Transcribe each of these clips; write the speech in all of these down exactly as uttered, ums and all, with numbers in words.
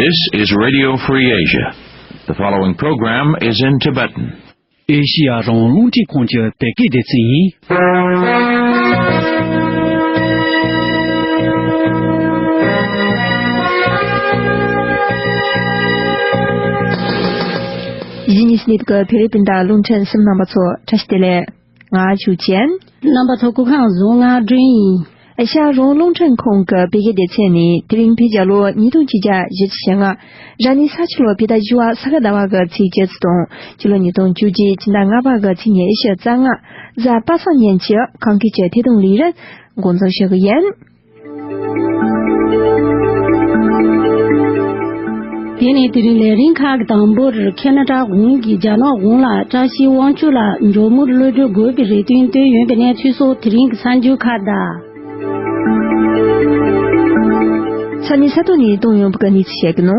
This is Radio Free Asia. The following program is in Tibetan. ཨེ་ཤི་ཡ་རང་དབང་རླུང་འཕྲིན་ཁང་གི་བོད་སྐད་སྡེ་ཚན་ཡིན། གཞིས་ནས་སི་ནིད་ཀྱི་བོད་རིགས་སྤུན་ཟླ་རླུང་འཕྲིན་གསུམ་རྣམ་པ་ཚོ་བཀྲ་ཤིས་བདེ་ལེགས། ང་ཆུ་ཆེན། རྣམ་པ་ཚོ་སྐུ་ཁམས་བཟང་། ང་སྒྲོན་ཡིན། ཨེ་ཤ་ཡ་རང་དབང་རླུང་འཕྲིན་ཁང་གི་བོད་སྐད་སྡེ་ཚན་ནས་དེ་རིང་བོད་རྒྱལ་ལོ་ཉིས་སྟོང་ཆིག་བརྒྱ་བཞི་བཅུ་ཞེ་ལྔ། ར་ནི་ས་ཆུ་ལོ་བོད་ཟླ་བཞི་བ་ས་ག་ཟླ་བ་གི་ཚེས་བཅུ་དང་། སྤྱི་ལོ་ཉིས་སྟོང་བཅུ་གཅིག་ཕྱི་ཟླ་ལྔ་པ་གི་ཚེས་ཉི་ཤུ་རྩ་ལྔ། གཟའ་པ་སངས་ཉིན་གྱི་ཁམས་སྐད་ཀྱི་ཐད་གཏོང་ལས་རིམ་འགོ་འཛུགས་ཞུ་གི་ཡིན། དེ་ནས་དེ་རིང་ལས་རིམ་ཁག་གི་དང་པོར་ཁེ་ན་ཌ་གུང་གི་རྒྱ་ནག་གུང་ལ་བཀྲ་ཤིས་དབང་ཕྱུག་ལ་མགྱོགས་མྱུར་གློད་གྲོལ་དགོས་པའི་རེ་འདུན་བཏོན་ཡོད་པའི་གནས་ཚུལ་སོགས་དེ་རིང་གི་གསར་འགྱུར་ཁག་དང་། ས་གནས་ས་ཐོག་ནས་གཏོང་ཡོང་བའི་གནས་ཚུལ་བཤད་ཀྱི་ནོ།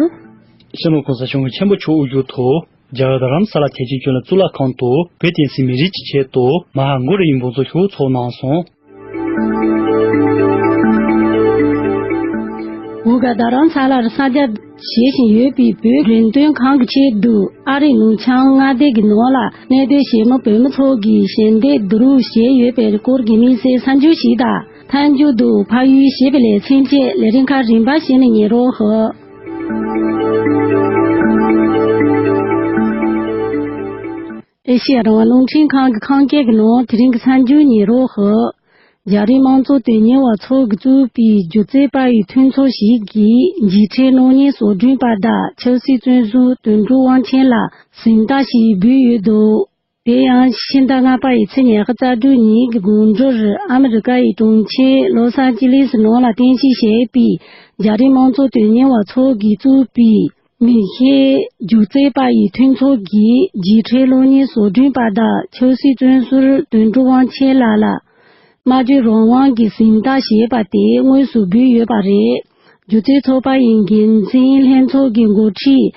ཤར་ནུབ་གོང་ས་སྐྱབས་མགོན་ཆེན་པོ་མཆོག་དབུ་བཞུགས་ཐོག་རྒྱ་གར་རྡ་རམ་ས་ལ་ཐེག་ཆེན་ཆོས་གླིང་གཙུག་ལག་ཁང་དུ་བོད་བསྟན་སྲིད་མི་རིགས་ཀྱི་ཆེད་དུ་མ་ཧཱ་གུ་རུ་ཡི་འབུལ་ཚོགས་ཤོག་ཚོགས་གནང་སོང་། འོ་ག་རྡ་རམ་ས་ལར་གསར་རྒྱག་བྱེད་བཞིན་ཡོད་པའི་བོད་རེ་འདུན་ཁང་གི་ཆེད་དུ་ཨ་རིའི་ནུབ་བྱང་མངའ་སྡེ་གི་ནང་ལ་གནས་སྡོད་བྱེད་མི་བོད་མི་ཚོ་གིས་ཞལ་འདེབས་བསྡུ་རུབ་བྱས་ཡོད་པའི་སྐོར་གྱི་དམིགས་བསལ་གསར་འགྱུར་ཞིག་དང་། མཐའ་མཇུག་ཏུ་ཕ་ཡུལ་ཞེས་པའི་ལེ་ཚན་བཅས་ལས་རིམ་ཁག་རིམ་པ་བཞིན་ཉན་རོགས་ཞུ། ཨེ་ཤེ་ཡ་རང་དབང་རླུང་འཕྲིན་ཁང་གི་ཁམས་སྐད་ཀྱི་ནང་དེ་རིང་གི་གསར་འགྱུར་ཉན་རོགས་ཞུ། རྒྱ་རིགས་དམངས་གཙོ་དོན་གཉེར་བ་ཚོ་གིས་བཙུགས་པའི་སྒྱུ་རྩལ་པ་ཡི་མཐུན་ཚོགས་ཤིག་གིས་འཇིགས་བྲལ་གློག་བརྙན་བཟོ་སྐྲུན་པ་དང་ཆབ་སྲིད་བཙོན་ཟུར་དོན་གྲུབ་དབང་ཆེན་ལ་གཟེངས་རྟགས་ཤིག་འབུལ་ཡོད་འདུག་དེ་ཡང་ཕྱི་ཟླ་ལྔ་པ་ཡི་ཚེས་ཉི་ཤུ་རྩ་དྲུག་ཉིན་གྱི་དགོང་དྲོར་ཨ་མི་རི་ཀ་ཡི་གྲོང་ཁྱེར་ལོ་སཱན་ཅི་ལིས་ནང་ལ་རྟེན་གཞི་བྱས་པའི་རྒྱ་རིགས་དམངས་གཙོ་དོན་གཉེར་བ་ཚོ་གིས་བཙུགས་པའི་མི་ཤེས་སྒྱུ་རྩལ་པ་ཡི་མཐུན་ཚོགས་ཀྱིས་འཇིགས་བྲལ་གློག་བརྙན་བཟོ་སྐྲུན་པ་དང་ཆབ་སྲིད་བཙོན་ཟུར་དོན་གྲུབ་དབང་ཆེན་ལགས་ལ་སྨྲ་བརྗོད་རང་དབང་གི་གཟེངས་རྟགས་ཞེས་པ་དེ་དངོས་སུ་འབུལ་ཡོད་པ་རེད། སྒྱུ་རྩལ་ཚོགས་པ་ཡི་འགན་འཛིན་ལྷན་ཚོགས་ཀྱི་འགོ་ཁྲིད་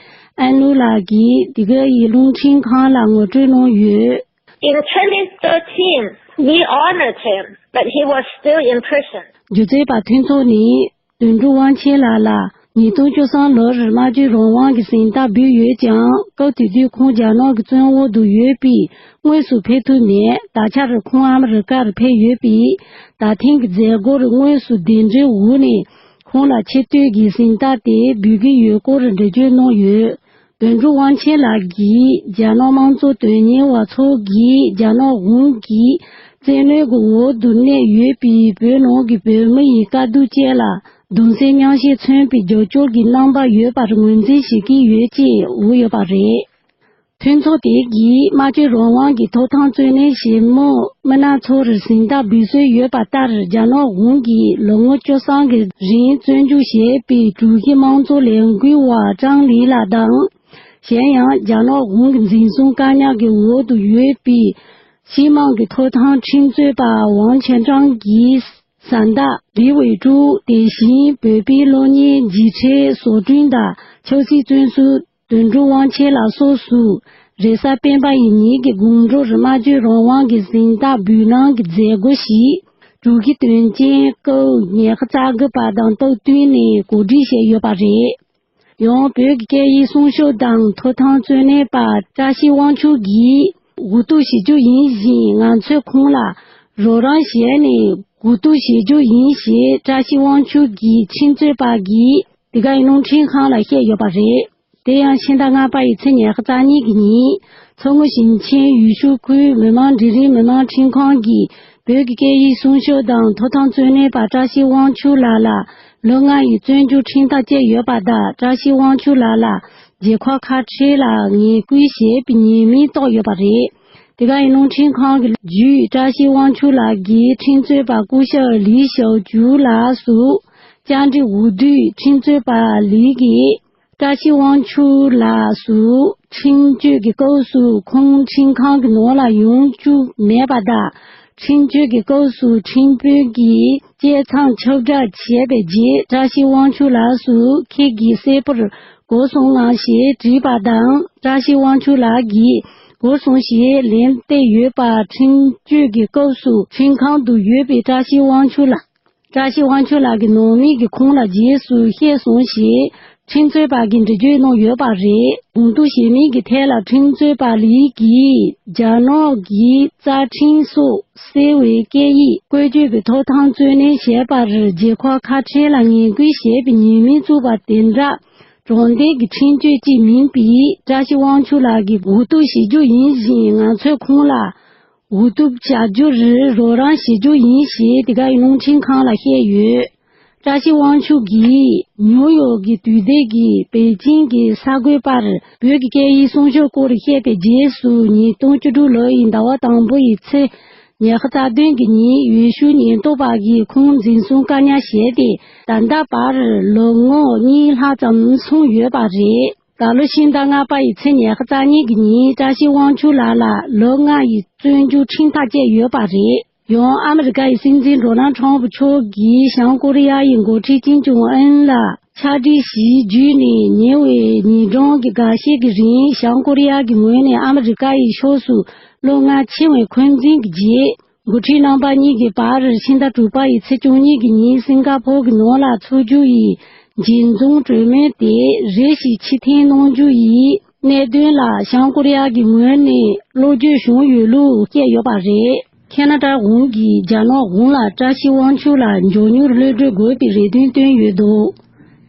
ཨན་ནུ་ལགས་ཀྱིས་འདི་ག་ཡི་རླུང་འཕྲིན་ཁང་ལ་ངོ་སྤྲོད་གནང་ཡོད། In twenty thirteen, we honored him, but he was still in prison. སྒྱུ་རྩལ་པ་མཐུན་ཚོགས་ནས་དོན་གྲུབ་དབང་ཆེན་ལགས་ལ་ཉིས་སྟོང་བཅུ་གསུམ་ལོར་སྨྲ་བརྗོད་རང་དབང་གི་གཟེངས་རྟགས་འབུལ་ཡོད་ཀྱང་། སྐབས་དེ་དུས་ཁོང་རྒྱ་ནག་གི་བཙོན་འོག་ཏུ་ཡོད་པས་དངོས་སུ་ཕེབས་ཐུབ་མེད། ད་ཆར་ཁོང་ཨ་མི་རི་ཀར་ཕེབས་ཡོད་པས། ད་ཐེངས་ཀྱི་མཛད་སྒོར་དངོས་སུ་གདན་འདྲེན་འོག་ནས་ཁོང་ལ་ཆེ་བསྟོད་ཀྱི་གཟེངས་རྟགས་དེ་འབུལ་གྱི་ཡོད་སྐོར་འགྲེལ་བརྗོད་གནང་ཡོད། དོན་གྲུབ་དབང་ཆེན་ལགས་ཀྱིས་རྒྱ་ནག་དམངས་གཙོ་དོན་གཉེར་བ་ཚོ་གིས་རྒྱ་ནག་གཞུང་གིས་བཙན་གནོན་གྱི་འོག་ཏུ་གནས་ཡོད་པའི་བོད་ནང་གི་བོད་མི་ཡི་དཀའ་སྡུག་བཅས་ལ་གདུང་སེམས་མཉམ་བསྐྱེད་མཚོན་པའི་རྒྱབ་སྐྱོར་གྱི་རྣམ་པ་ཡོད་པར་ངོས་འཛིན་བྱེད་ཀྱི་ཡོད་ཅེས་འབོད་ཡོད་པ་རེད། མཐུན་ཚོགས་དེ་གིས་སྨྲ་བརྗོད་རང་དབང་གི་ཐོབ་ཐང་རྩོད་ལེན་བྱེད་མི་མི་སྣ་ཚོར་གཟེངས་རྟགས་འབུལ་སྲོལ་ཡོད་པ་ལྟར། རྒྱ་ནག་གཞུང་གིས་ལོ་ངོ་བཅུ་གསུམ་གྱི་རིང་བཙོན་འཇུག་བྱས་པའི་གྲུ་བཞི་དམངས་གཙོ་ལས་འགུལ་བ་ཀྲང་ལི་ལགས་དང་། གཞན་ཡང་རྒྱ་ནག་གཞུང་གི་འཛིན་བཟུང་བཀག་ཉར་གྱི་འོག་ཏུ་ཡོད་པའི་སྤྱི་དམངས་ཀྱི་ཐོབ་ཐང་ཁྲིམས་རྩོད་པ་ཝང་ཆན་ཀྲང་གི་གཟེངས་རྟགས་ལི་ཝེ་ཀྲུའུ། དེ་བཞིན་བོད་པའི་གློག་བརྙན་འཇིགས་བྲལ་བཟོ་སྐྲུན་དང་ཆབ་སྲིད་བཙོན་ཟུར་དོན་གྲུབ་དབང་ཆེན་ལགས་སོགས་སུ་རེས་གཟའ་སྤེན་པ་ཡི་ཉིན་གྱི་དགོང་དྲོར་སྨྲ་བརྗོད་རང་དབང་གི་གཟེངས་རྟགས་འབུལ་གནང་གི་མཛད་སྒོ་ཞིག་གྲུ་བཞི་དོན་རྐྱེན་སྐབས་ཉི་ཤུ་རྩ་དགུ་པ་དང་སྟབས་བསྟུན་ནས་གོ་སྒྲིག་བྱས་ཡོད་པ་རེད། ཡང་བོད་ཀྱི་སྐད་ཡིག་སྲུང་སྐྱོབ་དང་ཐོབ་ཐང་རྩོད་ལེན་པ་བཀྲ་ཤིས་དབང་ཕྱུག་གིས་སྒུག་རྟོག་བྱེད་རྒྱུ་ཡིན་ཞིང་། ང་ཚོས་ཁོང་ལ་རོགས་རམ་བྱས་ནས་སྒུག་རྟོག་བྱེད་རྒྱུ་ཡིན་ཞེས་བཀྲ་ཤིས་དབང་ཕྱུག་གི་ཁྲིམས་རྩོད་པ་གིས་འདི་ག་ཡི་རླུང་འཕྲིན་ཁང་ལ་བཤད་ཡོད་པ་རེད། དེ་ཡང་ཕྱི་ཟླ་ལྔ་པ་ཡི་ཚེས་ཉི་ཤུ་རྩ་གཉིས་ཀྱི་ཉིན། མཚོ་སྔོན་ཞིང་ཆེན་ཡུལ་ཤུལ་ཁུལ་མི་དམངས་འབྲེལ་རིམ་མི་དམངས་ཁྲིམས་ཁང་གིས་བོད་ཀྱི་སྐད་ཡིག་སྲུང་སྐྱོབ་དང་ཐོབ་ཐང་རྩོད་ལེན་པ་བཀྲ་ཤིས་དབང་ཕྱུག་ལགས་ལ་ལོ་ལྔ་ཡི་བཙོན་འཇུག་ཁྲིམས་ཐག་བཅད་ཡོད་པ་དང་། བཀྲ་ཤིས་དབང་ཕྱུག་ལགས་ལ་རྒྱལ་ཁབ་ཁ་བྲལ་ལ་ངན་སྐུལ་བྱས་པའི་ཉེས་མིང་བཏགས་ཡོད་པ་རེད། དེ་ག་ཡི་རླུང་འཕྲིན་ཁང་གི་བརྒྱུད་བཀྲ་ཤིས་དབང་ཕྱུག་ལགས་ཀྱི་ཁྲིམས་རྩོད་པ་སྐུ་ཞབས་ལི་ཞའོ་ཅུའུ་ལགས་སུ་བཅར་འདྲི་འོས་བསྡུས། ཁྲིམས་རྩོད་པ་ལི་གིས་བཀྲ་ཤིས་དབང་ཕྱུག་ལགས་སུ་ཁྲིམས་གཅོད་ཀྱི་སྐབས་སུ་ཁོང་ཁྲིམས་ཁང་གི་ནང་ལ་ཡོང་བཅུག་མེད་པ་དང་། ཁྲིམས་གཅོད་ཀྱི་སྐབས་སུ་ཁྲིམས་དཔོན་གྱིས་བཅད་མཚམས་ཁྱབ་བསྒྲགས་བྱས་པའི་རྗེས། བཀྲ་ཤིས་དབང་ཕྱུག་ལགས་སུ་ཁྱེད་ཀྱིས་གསལ་པོར་གོ་སོང་ངམ་ཞེས་དྲིས་པ་དང་། བཀྲ་ཤིས་དབང་ཕྱུག་ལགས་ཀྱིས་གོ་སོང་ཞེས་ལན་བསྟན་ཡོད་པ། ཁྲིམས་གཅོད་ཀྱི་སྐབས་སུ་ཁྲིམས་ཁང་དུ་ཡོད་པའི་བཀྲ་ཤིས་དབང་ཕྱུག་ལགས། བཀྲ་ཤིས་དབང་ཕྱུག་ལགས་ཀྱི་ནང་མི་གིས་ཁོང་ལ་རྗེས་སུ་བཤད་སོང་ཞེས་ ཁྲིམས་རྩོད་པ་གིས་འགྲེལ་བརྗོད་གནང་ཡོད་པ་རེད། དགོངས་དོན་ཞུ་མིན་གྱི་ཐད་ལ་ཁྲིམས་རྩོད་པ་ལིའི་གིས་རྒྱ་ནག་གི་རྩ་ཁྲིམས་སོགས་གསལ་བའི་སྐད་ཡིག་བཀོལ་སྤྱོད་ཀྱི་ཐོབ་ཐང་རྩོད་ལེན་བྱས་པར་རྒྱལ་ཁབ་ཁ་བྲལ་ལ་ངན་སྐུལ་བྱས་པའི་ཉེས་མིང་བཙུགས་པ་དེ་འདྲ་དྲང་བདེན་གྱི་ཁྲིམས་གཅོད་ཅིག་མིན་པས། བཀྲ་ཤིས་དབང་ཕྱུག་ལགས་ཀྱིས་འོས་བསྡུ་བྱེད་རྒྱུ་ཡིན་ཞིང་། ང་ཚོས་ཁོང་ལ་འོས་བསྡུ་བྱ་རྒྱུར་རོགས་རམ་བྱེད་རྒྱུ་ཡིན་ཞེས་དེ་གའི་རླུང་འཕྲིན་ཁང་ལ་བཤད་ཡོད། བཀྲ་ཤིས་དབང་ཕྱུག་གིས་ནིའུ་ཡོག་གི་དུས་དེབ་ཀྱིས་པེ་ཅིང་གི་གསར་འགོད་པར་བོད་ཀྱི་སྐད་ཡིག་སྲུང་སྐྱོབ་སྐོར་བཤད་པའི་རྗེས་སུ། ཉིས་སྟོང་བཅུ་དྲུག་ལོ་ཡི་ཟླ་བ་དང་པོ་ཡི་ཚེས་ཉི་ཤུ་རྩ་བདུན་གྱི་ཉིན་ཡུལ་ཤུལ་ཉེན་རྟོག་པ་གིས་ཁོང་འཛིན་བཟུང་བཀག་ཉར་བྱས་ཏེ། ད་ལྟ་བར་ལོ་ངོ་གཉིས་ལྷག་ཙམ་སོང་ཡོད་པ་རེད། ད་ལོ་ཕྱི་ཟླ་ལྔ་པ་ཡི་ཚེས་ཉི་ཤུ་རྩ་གཉིས་ཀྱི་ཉིན་བཀྲ་ཤིས་དབང་ཕྱུག་ལགས་ལ་ལོ་ལྔ་ཡི་བཙོན་འཇུག་ཁྲིམས་ཐག་བཅད་ཡོད་པ་རེད། ཡང་ཨ་མི་རི་ཀ་ཡི་སྲིད་འཛིན་ཌོ་ནལ་ཁྲོམ་ཕུ་མཆོག་གིས་བྱང་ཀོ་རི་ཡ་ཡི་འགོ་ཁྲིད་ཀིམ་ཇོང་ཨུན་ལ་ཕྱག་བྲིས་ཤིག་བརྒྱུད་ནས། ཉེ་བའི་ཉིན་གྲངས་ཀྱི་འགའ་ཤས་ཀྱི་རིང་བྱང་ཀོ་རི་ཡ་གི་ངོས་ནས་ཨ་མི་རི་ཀ་ཡི་ཕྱོགས་སུ་ལོ་ལྔ་ཆེ་བའི་འཁོན་འཛིན་གྱི་རྗེས། འགོ་ཁྲིད་རྣམ་པ་གཉིས་ཀྱི་བར་ཕྱི་ཟླ་དྲུག་པ་ཡི་ཚེས་བཅུ་གཉིས་ཀྱི་ཉིན་སིང་ག་ཕོར་གྱི་ནང་ལ་འཚོགས་རྒྱུ་ཡི་འབྱེད་འཛོམས་གྲོས་མོལ་དེ་རེ་ཞིག་ཕྱིར་འཐེན་གནང་རྒྱུ་ཡི་གནད་དོན་ལ་བྱང་ཀོ་རི་ཡ་གི་ངོས་ནས་བློ་འགྱོད་བྱུང་ཡོད་ལུགས་བཤད་ཡོད་པ་རེད། ཁེ་ན་ཌ་གཞུང་གིས་རྒྱ་ནག་གཞུང་ལ་བཀྲ་ཤིས་དབང་ཕྱུག་ལ་མགྱོགས་མྱུར་གློད་གྲོལ་དགོས་པའི་རེ་འདུན་བཏོན་ཡོད་འདུག་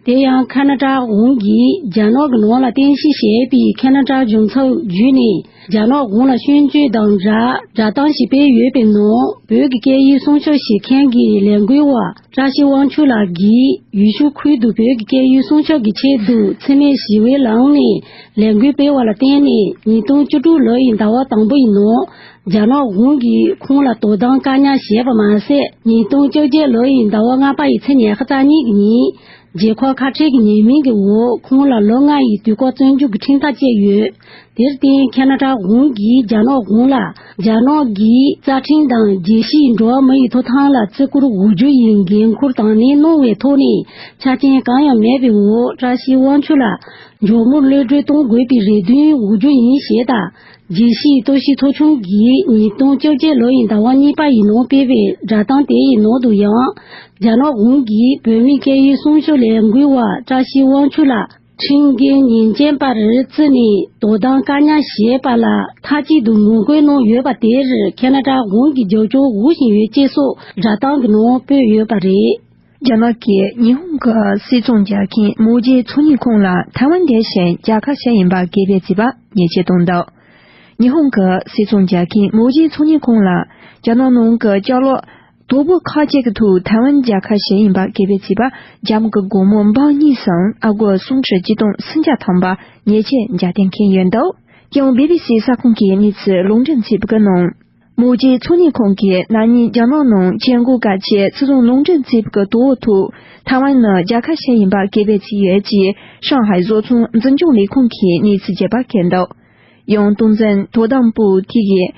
དེ་ཡང་ཁེ་ན་ཌ་གཞུང་གིས་རྒྱ་ནག་གི་ནང་ལ་རྟེན་གཞི་བྱས་པའི་ཁེ་ན་ཌ་གཞུང་ཚབ་བརྒྱུད་ནས་རྒྱ་ནག་གཞུང་ལ་སྐྱོན་བརྗོད་དང་སྦྲགས་བསྒྲགས་གཏམ་ཞིག་སྤེལ་ཡོད་པའི་ནང་། བོད་ཀྱི་སྐད་ཡིག་སྲུང་སྐྱོབ་བྱེད་མཁན་གྱི་ལས་འགུལ་བ་བཀྲ་ཤིས་དབང་ཕྱུག་ལགས་ཀྱིས་ཡུལ་ཤུལ་ཁུལ་དུ་བོད་ཀྱི་སྐད་ཡིག་སྲུང་སྐྱོབ་ཀྱི་ཆེད་དུ་འཚེ་མེད་ཞི་བའི་ལམ་ནས་ལས་འགུལ་སྤེལ་བ་ལ་བརྟེན་ནས། ཉིས་སྟོང་བཅུ་དྲུག་ལོ་ཡི་ཟླ་བ་དང་པོ་ཡི་ནང་རྒྱ་ནག་གཞུང་གིས་ཁོང་ལ་དོ་དམ་བཀག་ཉར་བྱས་པ་མ་ཟད། ཉིས་སྟོང་བཅོ་བརྒྱད་ལོ་ཡི་ཟླ་བ་ལྔ་པ་ཡི་ཚེས་ཉི་ཤུ་རྩ་གཉིས་ཀྱི་ཉིན་རྒྱལ་ཁབ་ཁ་བྲལ་གྱི་ཉེས་མིང་གི་འོག་ཁོང་ལ་ལོ་ལྔ་ཡི་དུས་བཀག་བཙོན་འཇུག་གི་ཁྲིམས་ཐག་བཅད་ཡོད། དེར་བརྟེན་ཁེ་ན་ཌ་གཞུང་གིས་རྒྱ་ནག་གཞུང་ལ་རྒྱ་ནག་གི་རྩ་ཁྲིམས་དང་རྒྱལ་སྤྱིའི་འགྲོ་བ་མི་ཡི་ཐོབ་ཐང་ལ་བརྩི་བཀུར་འོས་བསྡུ་ཡི་འགན་འཁུར་དང་ལེན་གནང་བའི་ཐོག་ནས་ཆ་རྐྱེན་གང་ཡང་མེད་པའི་འོག་བཀྲ་ཤིས་དབང་ཕྱུག་ལ་མགྱོགས་མྱུར་གློད་གྲོལ་གཏོང་དགོས་པའི་རེ་འདུན་འོས་བསྡུ་ཡིན་ཞེས་དང་། རྒྱལ་སྤྱིའི་རྟོག་ཞིབ་ཚོགས་ཆུང་གིས་ཉིས་སྟོང་བཅོ་བརྒྱད་ལོ་ཡི་ཟླ་བ་གཉིས་པ་ཡི་ནང་སྤེལ་བའི་བསྒྲགས་གཏམ་དེ་ཡི་ནང་དུ་ཡང་། རྒྱ་ནག་གཞུང་གིས་བོད་མིའི་སྐད་ཡིག་སྲུང་སྐྱོབ་ལས་འགུལ་བ་བཀྲ་ཤིས་དབང་ཕྱུག་ལ་ཁྲིམས་འགལ་ཉེས་ཅན་པར་བརྩིས་ནས་དོ་དམ་བཀག་ཉར་བྱས་པ་ལ་མཐའ་གཅིག་ཏུ་ངོ་རྒོལ་གནང་ཡོད་པ་དེར་ཁེ་ན་ཌ་གཞུང་གིས་རྒྱབ་སྐྱོར་འོས་བཞིན་ཡོད་ཅེས་སོགས་བསྒྲགས་གཏམ་གྱི་ནང་སྤེལ་ཡོད་པ་རེད། རྒྱ་ནག་གིས་ཉི་ཧོང་གི་སྲིད་སྐྱོང་རྒྱལ་ཁབ་མོ་རྗེ་ཚོགས་གཉིས་ཁོངས་ལ་ཐའེ་ཝན་དེ་བཞིན་རྒྱལ་ཁ་བྱས་ཡིན་པ་སྐད་འབོད་བྱས་པ་ཉེས་ཆད་བཏང་འདུག་ཉི་ཧོང་གི་སྲིད་སྐྱོང་རྒྱལ་ཁབ་མོ་རྗེ་ཚོགས་གཉིས་ཁོངས་ལ་རྒྱ་ནག་ནང་གི་ལྕགས་ལོག་དོ་པོ་ཁག་ཅིག་གི་ཐོག་ཐའེ་ཝན་རྒྱལ་ཁ་བྱས་ཡིན་པ་སྐད་འབོད་བྱས་པ་རྒྱ་མི་གི་སྒོར་མོ་འབུམ་གཉིས་སམ་ཨ་སྒོར་སུམ་ཁྲི་གཅིག་སྟོང་སུམ་བརྒྱ་ཐམ་པ་ཉེས་ཆད་འཇལ་གཏན་འཁེལ་ཡོད་འདུག་རྒྱལ་ཡོངས་བི་བི་སི་གསར་ཁང་གིས་གནས་ཚུལ་ལུང་འདྲེན་བྱས་པའི་ནང་། མོ་རྗེ་ཚོགས་གཉིས་ཁོངས་ཀྱི་ན་ནིང་རྒྱ་ནག་ནང་བཅད་འགོག་གལ་ཆེ་སྲིད་དབང་ལུང་འདྲེན་བྱས་པའི་དོ་བོ་ཐོག་ཐའེ་ཝན་ནི་རྒྱལ་ཁ་བྱས་ཡིན་པ་སྐད་འབོད་བྱས་ཡོད་ཅེས་ཧྲང་ཧའེ་བཟོ་ཚོང་འཛིན་སྐྱོང་ལས་ཁུངས་ཀྱིས་གནས་ཚུལ་རྒྱས་པ་བཀོད་འདུག་ཡང་ཏུང་ཙན་དོ་དམ་པུའུ་ཐི་ཡིས།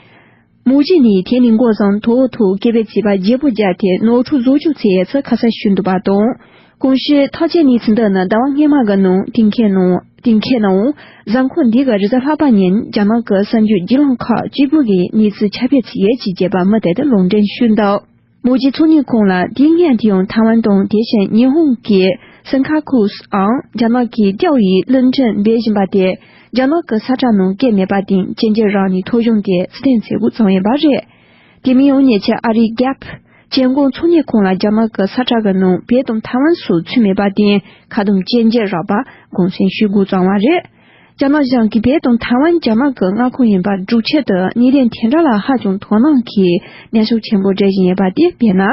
མོ་རྗེ་ནི་དེ་ནི་འགོ་བཟང་དོ་བོ་ཐོག་སྐད་འབོད་བྱས་པ་བརྗེ་པོ་བརྒྱབ་སྟེ་ནོར་འཁྲུལ་བཟོ་བཅོས་བྱས་ཡོད་ཚུལ་ཁ་གསལ་ཞུས་འདུག་པ་དང་། གོང་ཞུས་ཐག་བཅད་གནས་ཚུལ་འདི་ནི་ཟླ་བ་སྔོན་མ་གི་ནང་གཏན་འཁེལ་གནང་། གཏན་འཁེལ་གནང་། གཟའ་འཁོར་འདི་གི་རེས་གཟའ་ལྷག་པ་ཉིན་རྒྱ་ནག་གི་གསར་འགྱུར་བརྒྱུད་ལམ་ཁག་གཅིག་པུ་གིས་གནས་ཚུལ་ཁྱབ་སྤེལ་བྱས་ཡོད་ཅེས་རྒྱས་པ་མུ་མཐུད་དུ་ལུང་འདྲེན་ཞུས་འདུག་མོ་རྗེ་ཚོགས་གཉིས་ཁོངས་ལ་དུས་སྔོན་དུ་ཡང་ཐའེ་ཝན་དང་དེ་བཞིན་ཉི་ཧོང་གི་སན་ཁ་ཁུ་སུའང་རྒྱ་ནག་གིས་ཏོག་ཙམ་གླིང་ཕྲན་འབོད་བཞིན་པ་དེ་རྒྱ་ནག་གི་ས་ཁྲ་ནང་བཀོད་མེད་པ་དེ་གཅིག་གྱུར་རང་གི་ཐོ་གཞུང་དེ་ཚུར་འཐེན་བྱེད་དགོས་བྱུང་ཡོད་པ་རེད། དེ་མིན་ཡང་ཉེ་ཆར་ཨ་རིའི་གྷབ་བཅད་འགོག་ཚོགས་གཉིས་ཁོངས་ལ་རྒྱ་ནག་གི་ས་ཁྲ་གི་ནང་བོད་དང་ཐའེ་ཝན་སོགས་ཚུད་མེད་པ་དེ་ཁ་བསྡོམས་གཅིག་གྱུར་རག་པ་དགོངས་སེལ་ཞུ་དགོས་བྱུང་བ་རེད། རྒྱ་ནག་གཞུང་གིས་བོད་དང་ཐའེ་ཝན་རྒྱ་ནག་གི་མངའ་ཁོངས་ཡིན་པར་སྒྲུབ་ཆེད་དུ་གནད་དོན་དེ་འདྲ་ལ་ཧ་ཅང་དོ་སྣང་གིས་ནན་ཤུགས་ཆེན་པོ་སྤྲད་བཞིན་ཡོད་པ་དེ། དཔེར་ན།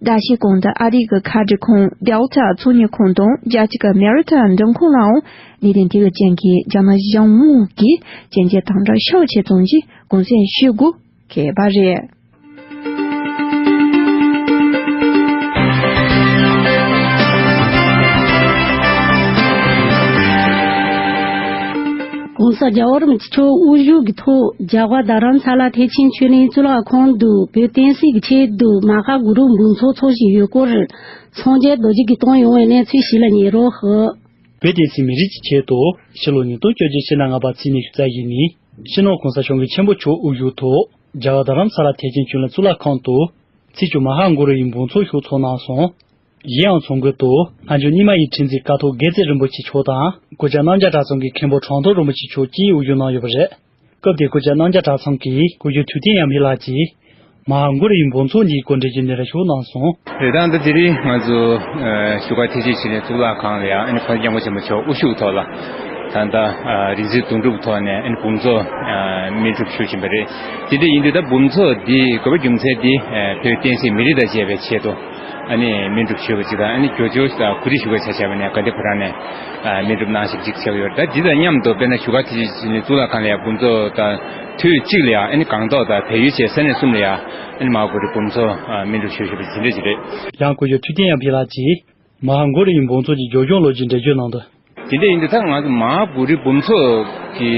ཟླ་ཕྱེད་གོང་དུ་ཨ་རི་གི་མཁའ་འགྲུལ་ཁང་Delta་ཚོགས་གཉིས་ཁོངས་དང་རྒྱལ་སྤྱི་གི་American་མགྲོན་ཁང་ལའང་གནད་དོན་དེ་གི་རྐྱེན་གྱིས་རྒྱ་ནག་གཞུང་གིས་གཅིག་གྱུར་དམ་དྲག་ཤུགས་ཆེ་བྱུང་རྗེས་དགོངས་སེལ་ཞུ་དགོས་ཀྱི་ཡོད་པ་རེད། ྋགོང་ས་རྒྱལ་བ་རིན་པོ་ཆེ་མཆོག་དབུ་བཞུགས་ཀྱི་ཐོག་རྒྱ་གར་རྡ་རམ་ས་ལ་ཐེག་ཆེན་ཆོས་གླིང་གཙུག་ལག་ཁང་དུ་བོད་བསྟན་སྲིད་ཀྱི་ཆེད་དུ་མ་ཧཱ་གུ་རུ་འབུམ་ཚོགས་འཚོགས་བཞིན་ཡོད་སྐོར། སངས་རྒྱས་རྡོ་རྗེ་གིས་བཏང་ཡོང་བའི་གནས་ཚུལ་ཞིག་ལ་ཉན་རོགས་ཞུ། བོད་བསྟན་སྲིད་མི་རིགས་ཀྱི་ཆེད་དུ་ཕྱི་ལོ་ཉིས་སྟོང་བཅོ་བརྒྱད་ཕྱི་ཟླ་ལྔ་པ་ཚེས་ཉི་ཤུ་རྩ་བཞི་ཉིན་སྤྱི་ནོར་༧གོང་ས་༧སྐྱབས་མགོན་ཆེན་པོ་མཆོག་དབུ་བཞུགས་ཐོག་རྒྱ་གར་རྡ་རམ་ས་ལ་ཐེག་ཆེན་ཆོས་གླིང་གཙུག་ལག་ཁང་དུ་ཚེས་བཅུ་མ་ཧཱ་གུ་རུ་ཡི་འབུམ་ཚོགས་ཞུགས་ཚོགས་གནང་སོང་། གཞན་ཡང་ཚོགས་འགོ་དུ་སྔ་འགྱུར་རྙིང་མ་ཡི་ཁྲིད་འཛིན་ཀཿཐོག་དགེ་རྩེ་རིན་པོ་ཆེ་མཆོག་དང་སྐུ་བཅར་རྣམ་རྒྱལ་གྲྭ་ཚང་གི་མཁན་པོ་གྲངས་ཐོ་རིན་པོ་ཆེ་མཆོག་བཅས་དབུ་བཞུགས་གནང་ཡོད་པ་རེད། སྐབས་དེར་སྐུ་བཅར་རྣམ་རྒྱལ་གྲྭ་ཚང་གི་སྐུ་ཞབས་ཐུབ་བསྟན་ཡར་འཕེལ་ལགས་ཀྱིས་མ་ཧཱ་གུ་རུའི་འབུམ་ཚོགས་འདིའི་སྐོར་འགྲེལ་བརྗོད་ནན་ར་ཞུ་གནང་སོང་། རེད། ད་ལྟ་དེ་རིང་ང་ཚོ་ཨ་བཞུགས་སྒར་ཐེག་ཆེན་ཆོས་གླིང་གཙུག་ལག་ཁང་ལ་ཡང་ཨ་ནི་ཁོང་སྐྱབས་མགོན་ཆེན་པོ་མཆོག་དབུ་བཞུགས་ཐོག་ལ་ད་ལྟ་ཨ་རིག་འཛིན་དོན་གྲུབ་ཐོག་ནས་ཨ་ནི་འབུམ་ཚོགས་ཨ་སྨིན་སྒྲུབ་ཞུ་བཞིན་པ་རེད། དེ་འདྲ་ཡིན་དུས་ད་འབུམ་ཚོགས་འདི་དགོས་པ་རྒྱུ་མཚན་འདི་ཨ་བོད་བསྟན་སྲིད་མི་རིགས་དང་བཅས་པའི་ཆེད་དུ་ཨ་ནི་སྨིན་སྒྲུབ་ཞུས་པ་ཅིག་དང་ཨ་ནི་རྒྱུ་ཆོས་དང་གོ་སྒྲིག་ཞུ་བའི་ཆ་བཞག་པ་ནས་དགའ་ལྡན་ཕོ་བྲང་ནས་ཨ་སྨིན་སྒྲུབ་གནང་བཞིན་པ་ཅིག་ཆགས་ཡོད་རེད། ད་འདི་དང་མཉམ་དུ་དཔེར་ན་བཞུགས་སྒར་ཐེག་ཆེན་ཆོས་གླིང་གཙུག་ལག་ཁང་ལ་ཡང་འབུམ་ཚོགས་དང་དུས་གཅིག་ལ་ཡང་ཨ་ནི་སྒང་ཏོག་དང་བལ་ཡུལ་བཅས་ས་གནས་གསུམ་ལ་ཡང་ཨ་ནི་མ་ཧཱ་གུ་རུའི་འབུམ་ཚོགས་ཨ་སྨིན་སྒྲུབ་ཞུ་བཞིན་པ་དེ་འདྲ་ཅིག་རེད། ཡང་སྐུ་ཞབས་ཐུབ་བསྟན་ཡར་འཕེལ་ལགས་ཀྱིས་མ་ཧཱ་གུ་རུའི་འབུམ་ཚོགས་ཀྱི་རྒྱབ་ལྗོངས་ལོ་རྒྱུས་འགྲེལ་བརྗོད་གནང་དོན། དེ་འདྲ་ཡིན་དུས་ད་ང་ཚོ་མ་ཧཱ་གུ་རུའི་འབུམ་ཚོགས་ཀྱི་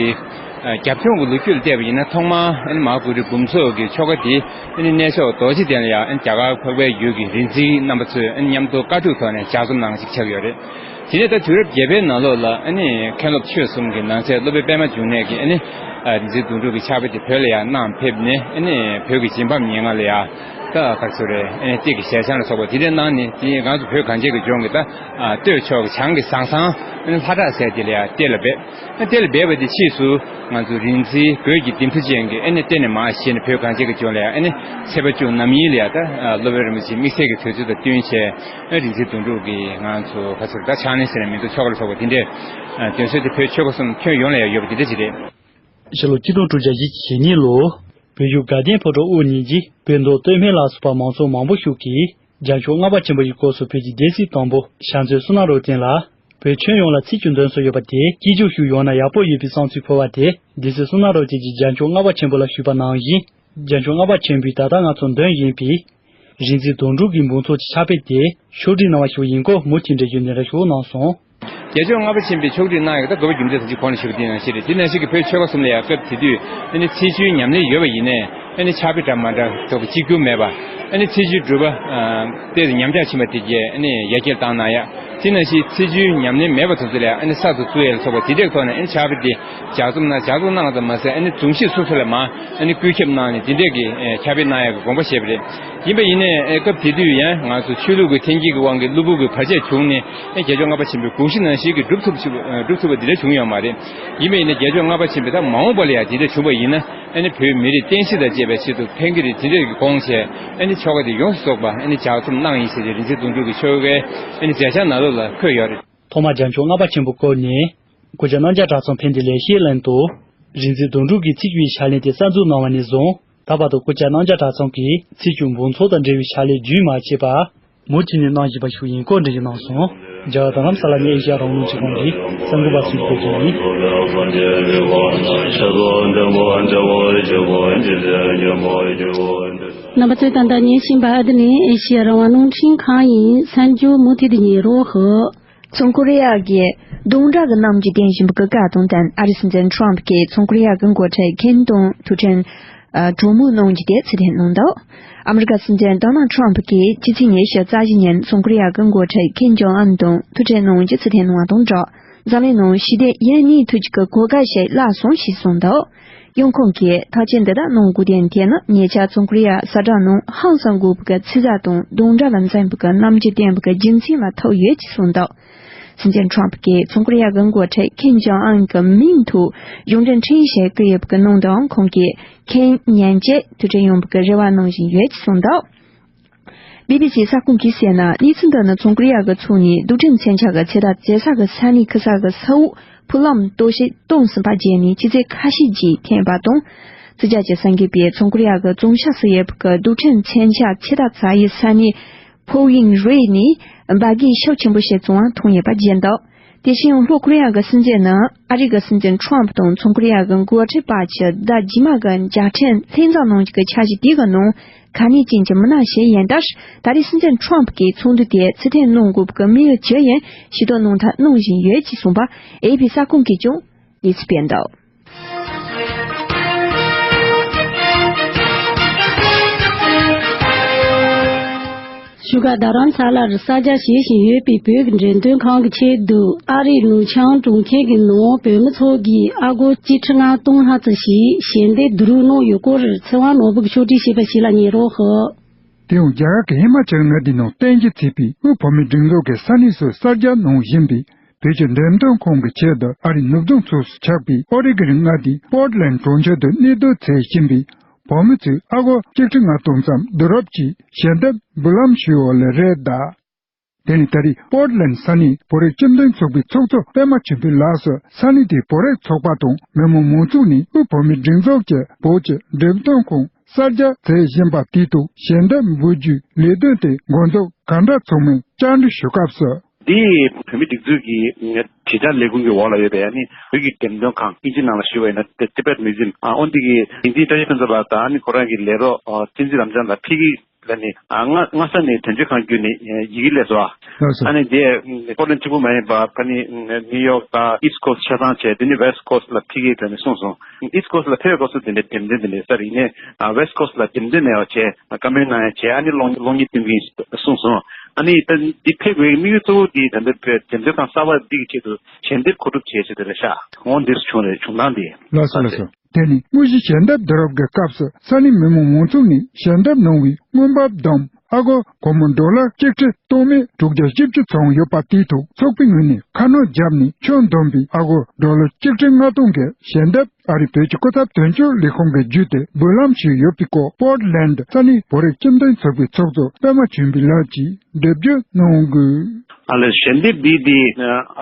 ཨ་རྒྱབ་ལྗོངས་ཀྱི་ལོ་རྒྱུས་ལ་བལྟས་པ་ཡིན་ན་ཐོག་མར་ཨ་ནི་མ་ཧཱ་གུ་རུའི་འབུམ་ཚོགས་ཀྱི་ཆོ་ག་དེ་ཨ་ནི་གནས་མཆོག་རྡོ་རྗེ་གདན་ལ་ཡང་ཨ་ནི་རྒྱ་གར་འཕགས་པའི་ཡུལ་གྱི་རིག་འཛིན་རྣམ་པ་ཚོས་ཨ་ནི་མཉམ་དུ་བཀའ་ཁྲོལ་ཐོག་ནས་ལྗགས་རྩོམ་གནང་ཞིག་ཆགས་ཡོད་རེད། དེ་ནས་ད་དུས་རབས་བརྒྱད་པའི་ནང་ལོགས་ལ་ཨ་ནི་མཁན་སློབ་ཆོས་གསུམ་གྱི་ནང་གསེས་སློབ་དཔོན་པད་མ་འབྱུང་གནས་ཀྱིས་ཨ་ནི་ཨ་རིག་འཛིན་དོན་གྲུབ་ཀྱི་ཕྱག་དཔེ་དེ་བོད་ལ་ཡང་གནང་ཕེབས་ནས་ཨ་ནི་བོད་ཀྱི་རྗེ་འབངས་ཉེར་ལྔ་ལ་ཡང་ད་ག་ཚོད་རེད། ཨ་ནི་གཏེར་གྱི་ཞལ་བྱང་ལ་སོགས་པ་དེ་འདྲ་གནང་ནས་དེ་ང་ཚོ་བོད་གངས་ཅན་གྱི་ལྗོངས་ཀྱི་ད་ཨ་སྟོད་ཕྱོགས་ཀྱི་བྱང་གི་ཟང་ཟང་ཨ་ནི་ལྷ་བྲག་ཟེར་དེ་ལ་ཡང་གཏེར་ལ་སྦས། ཨ་གཏེར་ལ་སྦས་པ་དེ་ཕྱིས་སུ་ང་ཚོ་རིག་འཛིན་བོད་ཀྱི་ལྡེམ་ཐུ་ཅན་གྱིས་ཨ་ནི་གཏེར་ནས་མར་བཞེས་ནས་བོད་གངས་ཅན་གྱི་ལྗོངས་ལ་ཡང་ཨ་ནི་ཚེས་པ་བཅུ་ནམ་ཡིན་ལ་ཡང་ད་ཨ་སློབ་དཔོན་རིན་པོ་ཆེའི་དམིགས་བསལ་གྱི་དུས་ཚོད་དང་བསྟུན་བྱས་ཨ་རིག་འཛིན་དོན་གྲུབ་ཀྱིས་ང་ཚོ་ག་ཚོད་ད་ཕྱག་ལེན་ཟེར་ན་མི་འདུག་ཆོ་ག་ལ་སོགས་པ་དེ་འདྲའི་ཨ་འདོན་སྲོལ་དེ་བོད་ཆོལ་ཁ་གསུམ་ཁྱོན་ཡོངས་ལ་ཡང་ཡོད་པ་དེ་འདྲ་ཅིག་རེད། ཕྱི་ལོ་ཆིག་སྟོང་དྲུག་བརྒྱ་བཞི་བཅུ་ཞེ་གཉིས་ལོ། བོད་བཞུགས་དགའ་ལྡན་ཕོ་བྲང་དབུ་བརྙེས་རྗེས་བོད་མདོ་སྟོད་སྨད་ལ་སོགས་པ་མང་ཚོགས་མང་པོ་ཞིག་གིས་རྒྱལ་མཆོག་ལྔ་པ་ཆེན་པོ་ཡི་སྐབས་སུ་བོད་ཀྱི་སྡེ་སྲིད་དང་པོ་ཤར་མཛོད་བསོད་ནམས་རབ་བརྟན་ལ་བོད་ཁྱོན་ཡོངས་ལ་ཚིག་བཅུ་འདོན་སྲོལ་ཡོད་པ་དེ་སྐྱིད་སྦྱོང་ཞིག་ཡོང་ན་ཡག་པོ་ཡོད་པའི་བསམ་ཚུལ་འཁོར་བ་དེ་སྡེ་སྲིད་བསོད་ནམས་རབ་བརྟན་གྱིས་རྒྱལ་མཆོག་ལྔ་པ་ཆེན་པོ་ལ་ཞུས་པ་ནང་བཞིན། རྒྱལ་མཆོག་ལྔ་པ་ཆེན་པོས་ད་ལྟ་ང་ཚོར་འདོན་བཞིན་པའི་རིག་འཛིན་དོན་གྲུབ་ཀྱི་འབུམ་ཚོགས་ཀྱི་ཕྱག་དཔེ་དེ་ཕྱོགས་སྒྲིག་གནང་བ་ཞིག་ཡིན་སྐོར་མུ་མཐུད་འགྲེལ་བརྗོད་ནན་ར་ཞུ་གནང་སོང་། རྒྱལ་མཆོག་ལྔ་པ་ཆེན་པོས་ཕྱོགས་སྒྲིག་གནང་ཡག་ད་དགོས་པ་རྒྱུ་མཚན་ད་ཅི་གོང་ལ་ཞུས་པ་དེ་ནང་བཞིན་རེད། དེ་ནང་བཞིན་གྱི་བོད་ཆོལ་ཁ་གསུམ་ལ་ཡང་སྐབས་དེ་དུས་ཨ་ནི་ཚེས་བཅུའི་ཉམས་ལེན་ཡོད་པ་ཡིན་ནའི་ཨ་ནི་ཕྱག་དཔེ་འདྲ་མ་འདྲ་ཐོག་གི་གཅིག་གྱུར་མེད་པ་ཨ་ནི་ཚེས་བཅུའི་སྒྲུབ་པ་ཨ་ཏོག་ཙམ་ཉམས་ཆག་ཕྱིན་པ་དེ་རྗེས་ཨ་ནི་ཡར་རྒྱས་བཏང་གནང་ཡག་དེ་ནང་བཞིན་ཚེས་བཅུའི་ཉམས་ལེན་མེད་པ་དེ་ཚོ་ལ་ཡང་ཨ་ནི་གསར་དུ་བཙུགས་ཡག་ལ་སོགས་པ་དེ་འདྲའི་ཐོག་ནས་ཨ་ནི་ཕྱག་དཔེ་དེ་ལྗགས་རྩོམ་གནང་ལྗགས་རྩོམ་གནང་ཙམ་མ་ཟད་ཨ་ནི་རྫོང་གཞིས་སོ་སོ་ལ་མར་ཨ་ནི་བཀོད་ཁྱབ་གནང་ནས་དེ་འདྲས་ཀྱི་ཨ་ཕྱག་དཔེ་གནང་ཡག་གི་དགོངས་པ་བཞེས་པ་རེད། ཡིན་པ་ཡིན་ནའི་ཨ་སྐབས་དེ་དུས་ཡང་ང་ཚོ་ཆོས་ལུགས་ཀྱི་འཐེན་འཁྱེར་གྱི་དབང་གིས་གློ་བུར་གྱི་བར་ཆད་བྱུང་ནས་ཨ་རྒྱལ་མཆོག་ལྔ་པ་ཆེན་པོའི་དགོངས་གཞི་ནང་བཞིན་གྱི་སྒྲུབ་ཐུབ་ཐུབ་སྒྲུབ་ཐུབ་པ་འདི་འདྲ་བྱུང་ཡོད་མ་རེད། ཡིན་པ་ཡིན་ནའི་རྒྱལ་མཆོག་ལྔ་པ་ཆེན་པོས་ད་མ་འོངས་པ་ལ་ཡང་དེ་འདྲ་བྱུང་བ་ཡིན་ན་ཨ་ནི་བོད་མི་རིགས་བསྟན་སྲིད་དང་བཅས་པའི་ཆེད་དུ་ཕན་གྱི་རེད། དེ་འདྲས་ཀྱི་དགོངས་བྱས་ཨ་ནི་ཆོ་ག་དེ་ཡོངས་སུ་རྫོགས་པ་ཨ་ནི་ལྗགས་རྩོམ་གནང་ཡིན་ཟེར་ཏེ་རིག་འཛིན་དོན་གྲུབ་ཀྱི་ཆོ་གའི་ཨ་ནི་མཛད་བྱང་ནང་ལོགས་ལ་འཁོད་ཡོད་རེད། ཐོག་མར་རྒྱལ་མཆོག་ལྔ་པ་ཆེན་པོའི་སྐབས་ནས་སྐུ་བཅར་རྣམ་རྒྱལ་གྲྭ་ཚང་ཕན་བདེ་ལེགས་བཤད་གླིང་དུ་རིག་འཛིན་དོན་གྲུབ་ཀྱི་ཚེས་བཅུའི་ཕྱག་ལེན་དེ་གསར་འཛུགས་གནང་བ་ནས་བཟུང་ད་བར་དུ་སྐུ་བཅར་རྣམ་རྒྱལ་གྲྭ་ཚང་གིས་ཚེས་བཅུ་འབུམ་ཚོགས་དང་འབྲེལ་བའི་ཕྱག་ལེན་རྒྱུན་མ་ཆད་པར་མུ་མཐུད་ནས་གནང་བཞིན་པ་ཞིག་ཡིན་སྐོར་འགྲེལ་བརྗོད་གནང་སོང་། རྒྱ་གར་རྡ་རམ་ས་ལ་ནས་ཨེ་ཤི་ཡ་རང་དབང་རླུང་འཕྲིན་ཁང་གི་གསར་འགོད་པ་ཚུལ་ཁྲིམས་ཡིན། རྣམ་པ་ཚོས་ད་ལྟ་ཉན་བཞིན་པ་འདི་ནི་ཨེ་ཤི་ཡ་རང་དབང་རླུང་འཕྲིན་ཁང་ཡིན། གསར་འགྱུར་མུ་མཐུད་དུ་ཉན་རོགས། བཙོན་ཁོ་རེ་ཡ་གི་རྡུང་གྲ་གི་རྣམ་འགྱུར་ལྡན་བཞིན་པའི་བཀའ་དང་ལྡན་ཨ་རིའི་སྲིད་འཛིན་ཁྲོམ་ཕུ་གིས་བཙོན་ཁོ་རེ་ཡ་གི་འགོ་ཁྲིད་ཁིམ་དང་ཐུག་འཕྲད་གྲོས་མོལ་གནང་རྒྱུ་དེ་ཚུལ་ལྡན་གནང་འདུག་ཨ་མི་རི་ཀ་སྲིད་འཛིན་ཌོ་ནལ་ཁྲོམ་ཕུ་གིས་ཕྱི་ཚེས་ཉི་ཤུ་རྩ་བཞི་ཉིན་བཙོན་ཁོ་རེ་ཡ་གི་འགོ་ཁྲིད་ཁིམ་ཇོང་ཨན་དང་ཐུག་འཕྲད་གནང་རྒྱུ་ཚུལ་ལྡན་གནང་བ་དང་སྦྲགས། འཛམ་གླིང་ནང་ཞི་བདེ་ཡུན་གནས་ཐུབ་རྒྱུ་གི་གོ་སྐབས་ཤིག་བརླག་སོང་ཞེས་གསུངས་འདུག་གཡོན་ཁོང་གིས་ཐག་གཅོད་འདི་དག་གནང་དགོས་དོན་དེ་ནི་ཉེ་ཆར་བཙོན་ཁོ་རེ་ཡ་ས་ཁྲ་ནང་ཧང་སང་དགོས་པའི་ཚིག་ཟ་དང་རྡུང་གྲ་ལ་འཛེམ་པའི་རྣམ་འགྱུར་བསྟན་པའི་རྒྱུ་མཚན་ལ་ཐུག་ཡོད་ཅེས་གསུངས་འདུག་སྲིད་འཛིན་ཁྲོམ་ཕུ་གིས་བཙོན་ཁོ་རེ་ཡ་གི་འགོ་ཁྲིད་ཁིམ་ཇོང་ཨན་གྱི་མིང་ཐོག་གཞུང་འབྲེལ་འཕྲིན་ཞིག་བཀོད་ཡོད་པའི་ནང་དུའང་ཁོང་གིས་ཁིམ་ཉིན་གཅིག་དུས་དྲན་ཡོང་བའི་རེ་བ་གནང་བཞིན་ཡོད་ཅེས་གསུངས་འདུག་བི་བི་སི་གསར་ཁང་གིས་གསན་ན་གནས་ཚུལ་འདི་ནི་བཙོན་ཁོ་རེ་ཡ་གི་ཚོགས་ནས་རྡུལ་ཕྲན་མཚོན་ཆ་གི་ཚོད་ལྟ་མཛད་ས་གི་ས་གནས་ཁུལ་ས་གི་ས་འོག་ཕུག་ལམ་གཏོར་བཤིག་གཏོང་ཟིན་པ་བརྒྱུད་ནས་ཆུ་ཚོད་ཁ་ཤས་ཀྱིས་འཐེན་པ་དང་། རྩིས་རྒྱག་བྱེད་ས་འགུལ་པས་བཙོན་ཁོ་རེ་ཡ་གི་བཙོན་ཤག་སུ་ཡོད་པའི་རྡུལ་ཕྲན་མཚོན་ཆ་ཚོད་ལྟ་ཚ་ཡི་ས་གནས་ཕོ་ཡིང་རེ་ནས་འབར་གས་ཤུགས་ཆེན་པོ་ཞིག་བྱུང་བ་མཐོང་ཡོད་པ་བརྗོད་འདུག་དེ་བཞིན་ཡང་ལྷོ་ཁོ་རེ་ཡ་གི་སྲིད་འཛིན་ནི་ཨ་རི་གི་སྲིད་འཛིན་ཁྲོམ་ཕུ་དང་བཙོན་ཁོ་རེ་ཡ་གི་འགོ་ཁྲིད་བར་གྱི་ཟླ་རྗེས་མ་གི་མཇལ་འཕྲད་ལྷན་འཛོམས་གནང་རྒྱུ་གི་འཆར་གཞི་དེ་གི་ནང་གལ་གནད་ཅན་གྱི་མི་སྣ་ཞིག་ཡིན་སྟབས། ད་རེས་སྲིད་འཛིན་ཁྲོམ་ཕུ་གིས་ཚོགས་འདུ་དེ་ཚུལ་ལྡན་གནང་དགོས་པའི་དམིགས་ཡུལ་ཇི་ཡིན་ཞིབ་ཕྲ་གནང་ཐབས་གནང་བཞིན་ཡོད་ཅེས་གསུངས་པ་ཨེ་ཨེ་པི་གསར་ཁང་གིས་ཀྱང་གནས་ཚུལ་སྤེལ་འདུག་བཞུགས་སྒར་རྡ་རམ་ས་ལར་གསར་རྒྱག་བྱེད་བཞིན་ཡོད་པའི་བོད་ཀྱི་འགྲེམས་སྟོན་ཁང་གི་ཆེད་དུ་ཨ་རིའི་ནུབ་བྱང་གྲོང་ཁྱེར་གྱི་ནང་བོད་མི་ཚོ་གིས་ཨ་སྒོར་གཅིག་ཁྲི་ལྔ་སྟོང་ལྷག་ཙམ་ཞིག་ཞལ་འདེབས་བསྡུ་རུབ་གནང་ཡོད་སྐོར་ཚེ་དབང་ནོར་བུ་གིས་ཕྱོགས་སྒྲིག་བྱས་པ་ཞིག་ལ་ཉན་རོགས་ཞུ། དེ་ཡང་རྒྱ་གར་གྱི་ཧི་མ་ཅལ་མངའ་སྡེ་ནང་རྟེན་གཞི་བྱས་པའི་དབུས་བོད་མིའི་སྒྲིག་འཛུགས་ཀྱི་ས་གནས་སུ་གསར་རྒྱག་གནང་བཞིན་པའི་བོད་ཀྱི་འགྲེམས་སྟོན་ཁང་གི་ཆེད་དུ་ཨ་རིའི་ནུབ་བྱང་ཕྱོགས་སུ་ཆགས་པའི་ཨོ་རི་གྷོན་མངའ་སྡེའི་པོར་ཊི་ལེན་ཌི་གྲོང་ཁྱེར་དུ་གནས་སྡོད་བྱེད་བཞིན་པའི་བོད་མི་ཚོས་ཨ་སྒོར་ཆིག་ཁྲི་ལྔ་སྟོང་ཙམ་བསྡུ་རུབ་ཀྱིས་ཞལ་འདེབས་འབུལ་ལམ་ཞུས་པ་ལས་རེད་གདའ། དེ་ནི་ད་རེས་པོར་ཊི་ལེན་ཌི་ས་གནས་བོད་རིགས་སྤྱི་མཐུན་ཚོགས་པའི་ཚོགས་གཙོ་པད་མ་ཆོས་འཕེལ་ལགས་སུ་ས་གནས་དེའི་བོད་རིགས་ཚོགས་པ་དང་མི་མང་མང་ཚོགས་ནས་དབུས་བོད་མིའི་སྒྲིག་འཛུགས་ཀྱི་བོད་ཀྱི་འགྲེམས་སྟོན་ཁང་གསར་རྒྱག་མཛད་བཞིན་པ་དེའི་ཐོག་ཞལ་འདེབས་འབུལ་རྒྱུའི་ལས་དོན་དེ་འགོ་འཛུགས་གང་འདྲ་ཚང་མས་བཅར་འདྲི་ཞུ་སྐབས་སུ། འདི་བོད་མིའི་སྒྲིག་འཛུགས་ཀྱི་དྲིལ་བསྒྲགས་ལས་ཁུངས་ཀྱི་འོག་ལ་ཡོད་པའི་ཨ་ནི་བོད་ཀྱི་འགྲེམས་སྟོན་ཁང་ཨིན་ཇི་ནང་ལ་ཞུ་བ་ཡིན་ན་Tibet Museum ཨ་འོ་འདི་གི་འདི་བཀྲ་ཤིས་ཕུན་ཚོགས་ལགས་དང་ཨ་ནི་ཁོ་རང་གི་ལས་རོགས་ཨ་བསྟན་འཛིན་རབ་འབྱམས་ལགས་ཕ་གི་ལ་ནི་ཨ་སྔ་སྔ་ས་ནས་དོན་གཅོད་ཁང་བརྒྱུད་ནས་ཡི་གེ་སླེབས་སོང་ཨ། ལགས་སོ། ཨ་ནི་དེ་པོར་ཊི་ལེན་ཌི་གཅིག་པུ་མ་ཡིན་པར་ཕ་ནི་ནིའུ་ཡོག་དང་ཨིསི་ཊི་ཀོ་སི་ཊི་ཆ་ཚང་བྱས། དེ་ནི་ཝེསི་ཊི་ཀོ་སི་ཊི་ལ་ཕ་གིའི་དོན་ནས་གསུངས་སོང་། ཨིསི་ཊི་ཀོ་སི་ཊི་ལ་ཕེབས་པའི་སྐབས་སུ་དེ་འདྲའི་འགྲེམས་སྟོན་དེ་འདྲའི་ས་རིག་ནས་ཨ་ཝེསི་ཊི་ཀོ་སི་ཊི་ལ་འགྲེམས་སྟོན་གནང་ཡ་བྱས། བཀའ་མོལ་གནང་ཡ་བྱས། ཨ་ནི་གློག་བརྙན་གློག་བརྙན་སྟོན་གྱིན་གསུངས་སོང་། ཨ་ནི་ད་འདི་ཕེབས་པའི་དམིགས་ཡུལ་གཙོ་བོ་དེ་ད་ལྟ་བོད་འགྲེམས་སྟོན་ཁང་གསར་པ་འདི་གི་ཆེད་དུ་ཞལ་འདེབས་མཁོ་སྒྲུབ་བྱས་ཆེད་དུ་རེད་ཤག་འོ་འདིར་བྱུང་རེད། བྱུང་སྟངས་འདི། ལགས་སོ་ལགས་སོ། དེ་ནི་དངོས་གཞི་ཞལ་འདེབས་བསྡུ་རུབ་ཀྱི་སྐབས་སུ་ས་གནས་མི་མང་མང་ཚོགས་ནས་ཞལ་འདེབས་གནང་བའི་དངུལ་འབབ་བསྡོམས་ཨ་སྒོར་སྒོར་མོ་ཌོ་ལར་གཅིག་ཁྲི་སྟོང་མེད་དྲུག་བརྒྱ་བཞི་བཅུ་ཙམ་ཡོད་པ་དེའི་ཐོག་ཚོགས་པའི་ངོས་ནས་ཁ་སྣོན་བརྒྱབ་ནས་ཁྱོན་བསྡོམས་པའི་ཨ་སྒོར་ཌོ་ལར་གཅིག་ཁྲི་ལྔ་སྟོང་གི་ཞལ་འདེབས་ཨ་རིའི་བོད་ཀྱི་སྐུ་ཚབ་དོན་གཅོད་ལས་ཁུངས་ཀྱི་བརྒྱུད་དེ་འབུལ་ལམ་ཞུས་ཡོད་པའི་སྐོར་པོར་ཊི་ལེན་ཌི་ས་གནས་བོད་རིགས་སྤྱི་མཐུན་ཚོགས་པའི་ཚོགས་གཙོ་པད་མ་ཆོས་འཕེལ་ལགས་ཀྱིས་འགྲེལ་བརྗོད་གནང་དགོས། ཨ་ལས་ཞལ་འདེབས་འདི་འདི་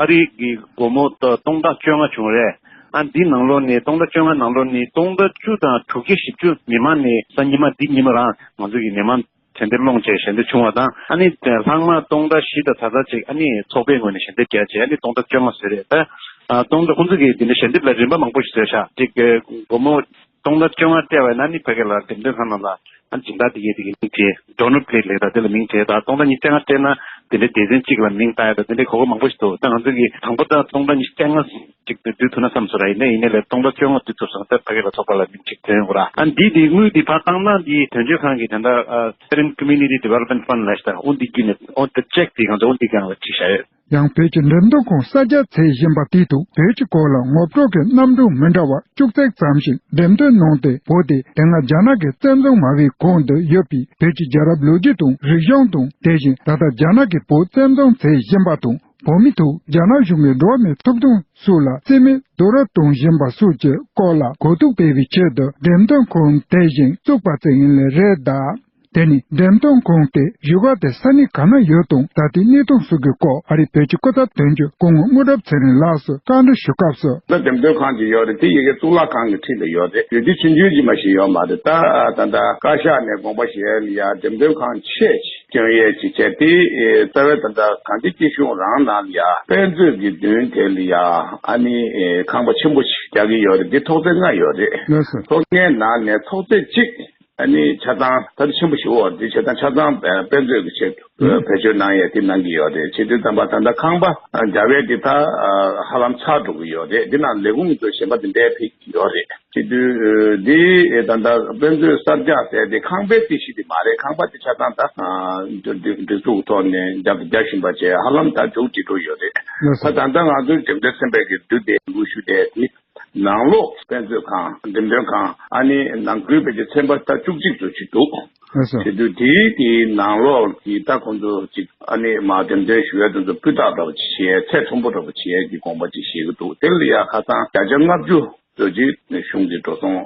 ཨ་རི་གི་སྒོར་མོ་སྟོང་ཕྲག་བཅོ་ལྔ་བྱུང་རེད། ཨ་འདི་ནང་ལོགས་ནས་སྟོང་ཕྲག་བཅོ་ལྔ་ནང་ལོགས་ནས་སྟོང་ཕྲག་བཅུ་དང་དྲུག་བརྒྱ་བཞི་བཅུ་མི་མང་ནས་གཟའ་ཉི་མ་འདི་ཉི་མ་རང་ང་ཚོ་གི་མི་མང་དྲན་རྟེན་སློང་བྱས་ཞལ་འདེབས་བྱུང་བ་དང་། ཨ་ནི་ལྷག་མ་སྟོང་ཕྲག་བཞི་དང་ད་ལྟ་ཅིག་ཨ་ནི་ཚོགས་པའི་ངོས་ནས་ཞལ་འདེབས་བརྒྱབ་བྱས་ཨ་ནི་སྟོང་ཕྲག་བཅོ་ལྔ་བཟོས་རེད། ད་ཨ་སྟོང་ཕྲག་ཁོང་ཚོ་གིས་འདི་འདྲ་ཞལ་འདེབས་ལ་རིན་པ་མང་པོ་ཞིག་བཟོས་ཤག་ཅིག་སྒོར་མོ་སྟོང་ཕྲག་བཅོ་ལྔ་སྤྲད་པ་ཡིན་ན་ནི་ཕ་གི་ལ་འགྲེམས་སྟོན་ཁང་ནང་ལ་ཨ་སྦྱིན་བདག་དེ་གས་དེ་གི་མིང་བྲིས། ཌོ་ནར་ཕེ་ལེགས་དང་དེ་ལ་མིང་བྲིས་དང་། སྟོང་ཕྲག་ཉི་ཤུ་རྩ་ལྔ་སྤྲད་ན་དེ་འདྲའི་སྡེ་ཚན་གཅིག་ལ་མིང་བཏགས་ཡ་དང་དེ་འདྲའི་གོ་སྐབས་མང་པོ་ཞིག་འདུག་ད་ང་ཚོ་གིས་དང་པོ་ད་སྟོང་ཕྲག་ཉི་ཤུ་རྩ་ལྔ་ཅིག་ཏུ་བསྡུ་ཐུབ་ན་བསམ་སོང་ར། ཡིན་ནའི་ཡིན་ནའི་ལས་སྟོང་ཕྲག་བཅོ་ལྔ་བསྡུ་ཐུབ་སོང་། ད་ཕ་གི་ལ་ཚོགས་པ་ལ་མིང་གཅིག་ཐོན་དགོས་ར། ཨ་འདི་དེ་དངུལ་འདི་ཕར་བཏང་ན་འདི་དོན་གཅོད་ཁང་གི་ད་ལྟ་ཨ་Syrian Community Development Fund ལ་ཤི་ད་འོ་འདི་བརྒྱུད་ནས་འོ་ད་ཅེག་དེ་ང་ཚོ་འོ་འདི་སྒང་ལ་བྲིས་བཞག་ཡོད། ཡང་བོད་ཀྱི་འགྲེམས་སྟོན་ཁང་གསར་རྒྱག་མཛད་བཞིན་པ་དེའི་ཐོག་བོད་ཀྱི་སྐོར་ལ་ངོ་སྤྲོད་ཀྱི་གནམ་གྲུ་མི་འདྲ་བ་བཅུ་གཅིག་ཙམ་ཞིག་འགྲེམས་སྟོན་གནང་སྟེ། བོད་དེ་དེ་སྔ་རྒྱ་ནག་གི་བཙན་འཛུལ་མ་བའི་གོང་དུ་ཡོད་པའི་བོད་ཀྱི་རྒྱལ་རབས་ལོ་རྒྱུས་དང་རིག་གཞུང་དང་། དེ་བཞིན་ད་ལྟ་རྒྱ་ནག་གིས་བོད་བཙན་བཟུང་མཛད་བཞིན་པ་དང་། བོད་མིའི་ཐོག་རྒྱ་ནག་གཞུང་གིས་འགྲོ་བ་མིའི་ཐོབ་ཐང་སོགས་ལ་རྩིས་མེད་རྡོག་རོལ་གཏོང་བཞིན་པ་སོགས་ཀྱི་སྐོར་ལ་གོ་རྟོགས་སྤེལ་བའི་ཆེད་དུ་འགྲེམས་སྟོན་ཁང་དེ་བཞིན་བཙུགས་པ་ཙམ་ཡིན་ལེ་རེད་གདའ། དེ་ནི་འགྲེམས་སྟོན་ཁང་དེ་བཞུགས་སྒར་དེ་ས་གནས་ག་ན་ཡོད་དང་ད་ལྟའི་གནས་སྟངས་སོགས་ཀྱི་སྐོར་ཨ་རིའི་བོད་ཀྱི་སྐུ་ཚབ་དོན་གཅོད་སྐུ་ངོ་དངོས་གྲུབ་ཚེ་རིང་ལགས་སུ་བཀའ་འདྲི་ཞུ་སྐབས་སུ། ད་འགྲེམས་སྟོན་ཁང་ཅིག་ཡོད་རེད། དེ་ཡ་གི་གཙུག་ལག་ཁང་གི་འཁྲིས་ལ་ཡོད་རེད། ཡུལ་དེ་ཆུང་ཆུང་ཅིག་མ་ཞིག་ཡོད་མ་རེད། ད་ད་ལྟ་བཀའ་ཤག་ནས་དགོངས་པ་བཞེས་ཡ་འགྲེམས་སྟོན་ཁང་ཆེ་ཅིག་སྐྱོན་ཡས་ཅིག་བྱས་ཏེ། རྩ་བའི་ད་ལྟ་གངས་ཅན་སྐྱིད་གཤོངས་རང་ནང་ལ་ཡ་དཔེ་མཛོད་ཀྱི་མདུན་དེ་ལ་ཡ་ཨ་ནི་ཁང་པ་ཆེན་པོ་ཞིག་རྒྱག་གི་ཡོད་རེད། འདི་ཐོག་བརྩེགས་ལྔ་ཡོད་རེད། ལགས་སོ། ཐོག་ལྔའི་ནང་ནས་ཐོག་བརྩེགས་གཅིག་ཨ་ནི་ཆ་ཚང་ད་ཆེན་པོ་ཞིག་འོ་འདི་ཆ་ཚང་ཆ་ཚང་དཔེ་མཛོད་ཀྱི་ཆེད་དུ་བེད་སྤྱོད་གནང་ཡས་དེ་གནང་གི་ཡོད་རེད། བྱེད་དུས་ཙམ་པ་ད་ལྟ་ཁང་པ་རྒྱབ་ཡས་དེ་ད་ཧ་ལམ་ཚར་འགྲོ་གི་ཡོད་རེད། འདི་ནང་ལས་ཁུངས་ཚོ་གཞན་པ་དེ་འདྲའི་ཕེབས་ཀྱི་ཡོད་རེད། བྱེད་དུས་འདི་ད་ལྟ་དཔེ་མཛོད་གསར་རྒྱག་ཟེར་དེ་ཁང་པའི་རྩིས་གཞི་དེ་མ་རེད། ཁང་པ་དེ་ཆ་ཚང་ད་སྒྲིག་འཛུགས་ཐོག་ནས་རྒྱབ་རྒྱ་བཞིན་པ་བྱས་ཧ་ལམ་ད་མཇུག་སྒྲིལ་འགྲོ་ཡོད་རེད། ད་ད་ལྟ་ང་ཚོའི་འགྲེམས་སྟོན་ཚན་པའི་གི་འདུ་དེ་འགུལ་ཤུགས་དེ་དེ། ནང་ལོགས་དཔེ་མཛོད་ཁང་། འགྲེམས་སྟོན་ཁང་། ཨ་ནི་ནང་ཁུལ་བེད་སྤྱོད་ཚན་པ་ད་བཅུ་གཅིག་ཙམ་ཅིག་འདུག་ཨ་སོ། བྱེད་དུས་དེའི་དེའི་ནང་ལོགས་ཀྱི་ད་ཁོང་ཚོ་ཅིག་ཨ་ནི་མ་འགྲེམས་སྟོན་ཞུ་ཡས་དེ་ཚོ་སྤུས་དག་འདྲ་བོ་ཅིག་བྱེད་ཡས། ཚད་མཐོན་པོ་འདྲ་བོ་བྱེད་ཡས་ཀྱི་དགོངས་པ་ཅིག་བཞེས་ཀྱི་འདུག་དེ་ལ་ཡ་ཁ་སང་བརྒྱ་ཆ་ལྔ་བཅུ་ཙམ་ཅིག་གཞུང་གིས་འགྲོ་སོང་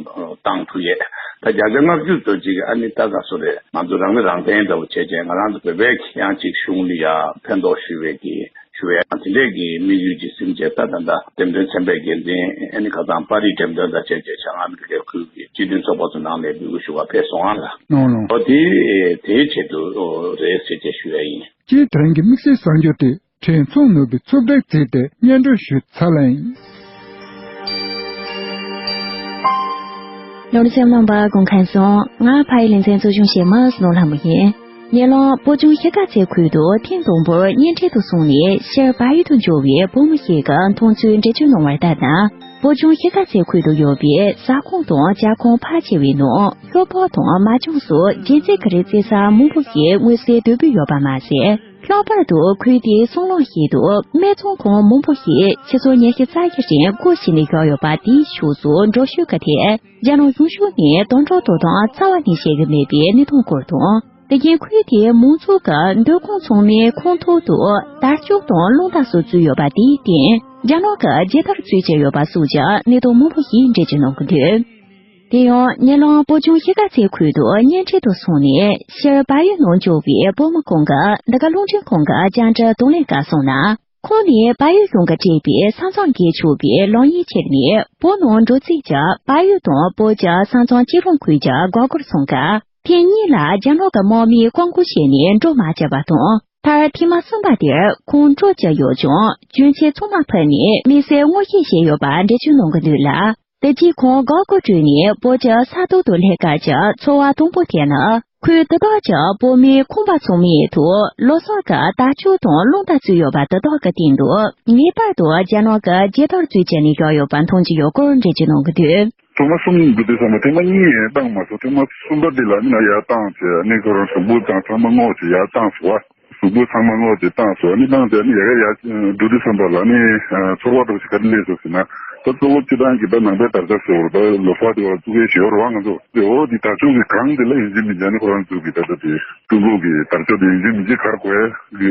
བཏང་ཐུབ་ཡས། ད་བརྒྱ་ཆ་ལྔ་བཅུ་ཙམ་ཅིག་ཨ་ནི་ད་ག་སོ་རེད། ང་ཚོ་རང་མི་རང་བརྟེན་འདྲ་བོ་བྱས་བྱས་ང་རང་ཚོ་བོད་པའི་ཡང་ཅིག་གཞུང་ལ་ཡ་ཕན་ཐོགས་ཞུ་བའི་གི་ཞུ་བའི་དེ་འདྲས་ཀྱི་དམིགས་ཡུལ་གྱིས་ཟིན་བྱས། ད་ད་ལྟ་འགྲེམས་སྟོན་ཚན་པའི་འགན་འཛིན་ཨ་ནི་ཁ་སང་པར་རིས་འགྲེམས་སྟོན་དང་བཅས་བྱས་བྱང་ཨ་མི་རི་ཀའི་ཁུལ་གྱི་སྤྱི་མཐུན་ཚོགས་པ་ཚོ་ནང་ལ་འབོད་སྐུལ་ཞུ་བར་ཕེབས་སོང་ཨ་ལ། ཨོ་དེ་དེའི་ཆེད་དུ་རེད་ཟེར་བྱས་ཞུ་ཡ་ཡིན། སྤྱིར་དེ་རིང་གི་དམིགས་བསལ་གསར་འགྱུར་དེ་ཕྲན་ཚང་ནོར་བུས་ཕྱོགས་སྒྲིག་བྱས་ཏེ་སྙན་སྒྲོན་ཞུས་ཚར་ལ་ཡིན། ལོ་རྒྱུས་སེམས་ལམ་པ་གུང་ཁན་སོང་། ང་ཕ་ཡི་ལེ་ཚན་གཙོ་སྐྱོང་བྱེད་མི་ནོར་ལྷ་མོ་ཡིན། ཉེ་ལམ་བོད་ལྗོངས་ཤར་ཁ་ཚལ་ཁུལ་དུ་ཐེངས་དང་པོར་གཉེན་འཕྲད་དུ་སོང་ནས་ཕྱིར་བལ་ཡུལ་དུ་འབྱོར་བའི་བོད་མི་ཞིག་གིས་མཐོང་ཚུལ་འགྲེལ་བརྗོད་གནང་བར་ལྟར་ན། བོད་ལྗོངས་ཤར་ཁ་ཚལ་ཁུལ་དུ་ཡོད་པའི་ཟ་ཁང་དང་ཇ་ཁང་ཕལ་ཆེ་བའི་ནང་ཤོ་སྦག་དང་མ་ཅུང་སོགས་རྒྱན་རྩེད་ག་རེ་རྩེ་ས་མང་པོ་ཞིག་མངོན་གསལ་དོད་པོ་ཡོད་པ་མ་ཟད། ལྷག་པར་དུ་ཁུལ་དེའི་སྲང་ལམ་ཞིག་ཏུ་སྨད་འཚོང་ཁང་མང་པོ་ཞིག་ཕྱི་ཚོ་ཉི་ཤུ་རྩ་བཞི་རིང་སྒོ་ཕྱེ་ནས་བཞག་ཡོད་པ་དེའི་ཕྱོགས་སུ་འགྲོ་ཤུལ་ཁ་ཐེག་རྒྱ་ནག་གཞུང་ཕྱོགས་ནས་དམ་དྲག་དོ་དམ་རྩ་བ་ནས་བྱེད་ཀྱི་མེད་པའི་གནས་སྟངས་སྐོར་དང་། དེ་རྐྱེན་ཁུལ་དེའི་མང་ཚོགས་ཀྱི་སྡོད་ཁང་ཚང་མའི་ཁང་ཐོག་ཏུ་དར་ལྕོག་དང་རླུང་རྟ་སོགས་བཙུགས་ཡོད་པ་དེའི་སྟེང་རྒྱ་ནག་གི་རྒྱལ་དར་བཙུགས་བྱས་ཡོད་པ་སོགས་ཀྱི་གནས་སྟངས་མང་པོ་ཞིག་འགྲེལ་བརྗོད་གནང་གི་འདུག་དེ་ཡང་ཉེ་ལམ་བོད་ལྗོངས་གཞིས་ཀ་རྩེ་ཁུལ་དུ་གཉེན་འཕྲད་དུ་སོང་ནས་ཕྱིར་བལ་ཡུལ་ནང་འབྱོར་བའི་བོད་མི་ཁོང་གི་འདི་ག་རླུང་འཕྲིན་ཁང་གི་བཅར་འདྲི་དང་ལེན་སྐབས་གསུངས་ན། ཁོང་ནི་བལ་ཡུལ་གཞུང་གིས་སྤྲད་པའི་ས་མཚམས་བརྒལ་ཆོག་པའི་ལམ་ཡིག་ཁྱེར་ནས་བོད་ནང་འགྲོ་རྩིས་ཀྱི་བལ་ཡུལ་དང་བོད་ཀྱི་ས་མཚམས་སྐྱིད་གྲོང་ཁུལ་གྱི་སྒར་སྒོར་སོང་སྐབས། ཐེངས་གཉིས་ལ་རྒྱ་ནག་གི་དམག་མིས་བཀག་འགོག་བྱས་ནས་འགྲོ་མ་བཅུག་པ་དང་། མཐར་ཐེངས་མ་གསུམ་པ་དེར་ཁོང་འགྲོ་བཅུག་ཡོད་ཀྱང་། གྱོན་ཆས་ཚང་མ་ཕུད་ནས་མི་སེར་ངོ་ཤེས་བྱས་ཡོད་པ་འགྲེལ་བརྗོད་གནང་གི་འདུག་ལ། དེ་རྗེས་ཁོང་སྒར་སྒོར་བྲོས་ནས་བོད་ཀྱི་ས་ཐོག་ཏུ་སླེབས་སྐབས་ཀྱི་ཚོར་བ་དང་པོ་དེ་ནི། ཁོས་དེ་དག་ཀྱང་བོད་མིའི་ཁང་པ་ཚང་མའི་ཐོག་ལོ་གསར་གྱི་དར་ལྕོག་དང་རླུང་རྟ་བཙུགས་ཡོད་པ་དེ་དག་གི་སྟེང་དུ་ངེས་པར་དུ་རྒྱ་ནག་གི་རྒྱལ་དར་བཙུགས་བྱས་ནས་བཞག་ཡོད་པ་མཐོང་རྒྱུ་ཡོད་སྐོར་འགྲེལ་བརྗོད་གནང་གི་འདུག་ཐེངས་མ་གསུམ་འགྲོ་དུས་ཙམ་པ་ཐེངས་མ་གཉིས་ཡང་བཏང་མ་སོང་། ཐེངས་མ་གསུམ་པ་འདི་ལ་ནི་ང་ཡར་བཏང་བྱས་ནི་ཁོ་རང་གཟུགས་པོ་དང་ཚང་མ་སྔོག་བྱས་ཡར་བཏང་སོང་བ། གཟུགས་པོ་ཚང་མ་སྔོག་བྱས་བཏང་སོང་། ནི་བཏང་བྱས་ནི་ཡ་ག་ཡར་འགྲོ་དུས་ཙམ་པ་ལ་ནི་ཚོར་བ་འདྲ་བོ་ཞིག་ག་རེ་སླེབས་སོང་ཟེར་ན། ད་གཙོ་བོ་སྤྱི་བཏང་གི་ད་ནང་པའི་དར་ཆ་ཟེར་བ་ད་ལོ་གསར་དེ་བ་བཙུགས་ཡས་ཞིག་ཡོད་རེད་བ། ང་ཚོ་དེ་འོ་དེ་དར་ལྕོག་གི་སྒང་དེ་ལ་ཡིན་གཅིག་མིན་གཅིག་ནི་ཁོ་རང་ཚོ་གི་ད་ལྟ་དེ་ཀྲུང་གོ་གི་དར་ལྕོག་དེ་ཡིན་གཅིག་མིན་གཅིག་གར་དགོས་ཡ་གི་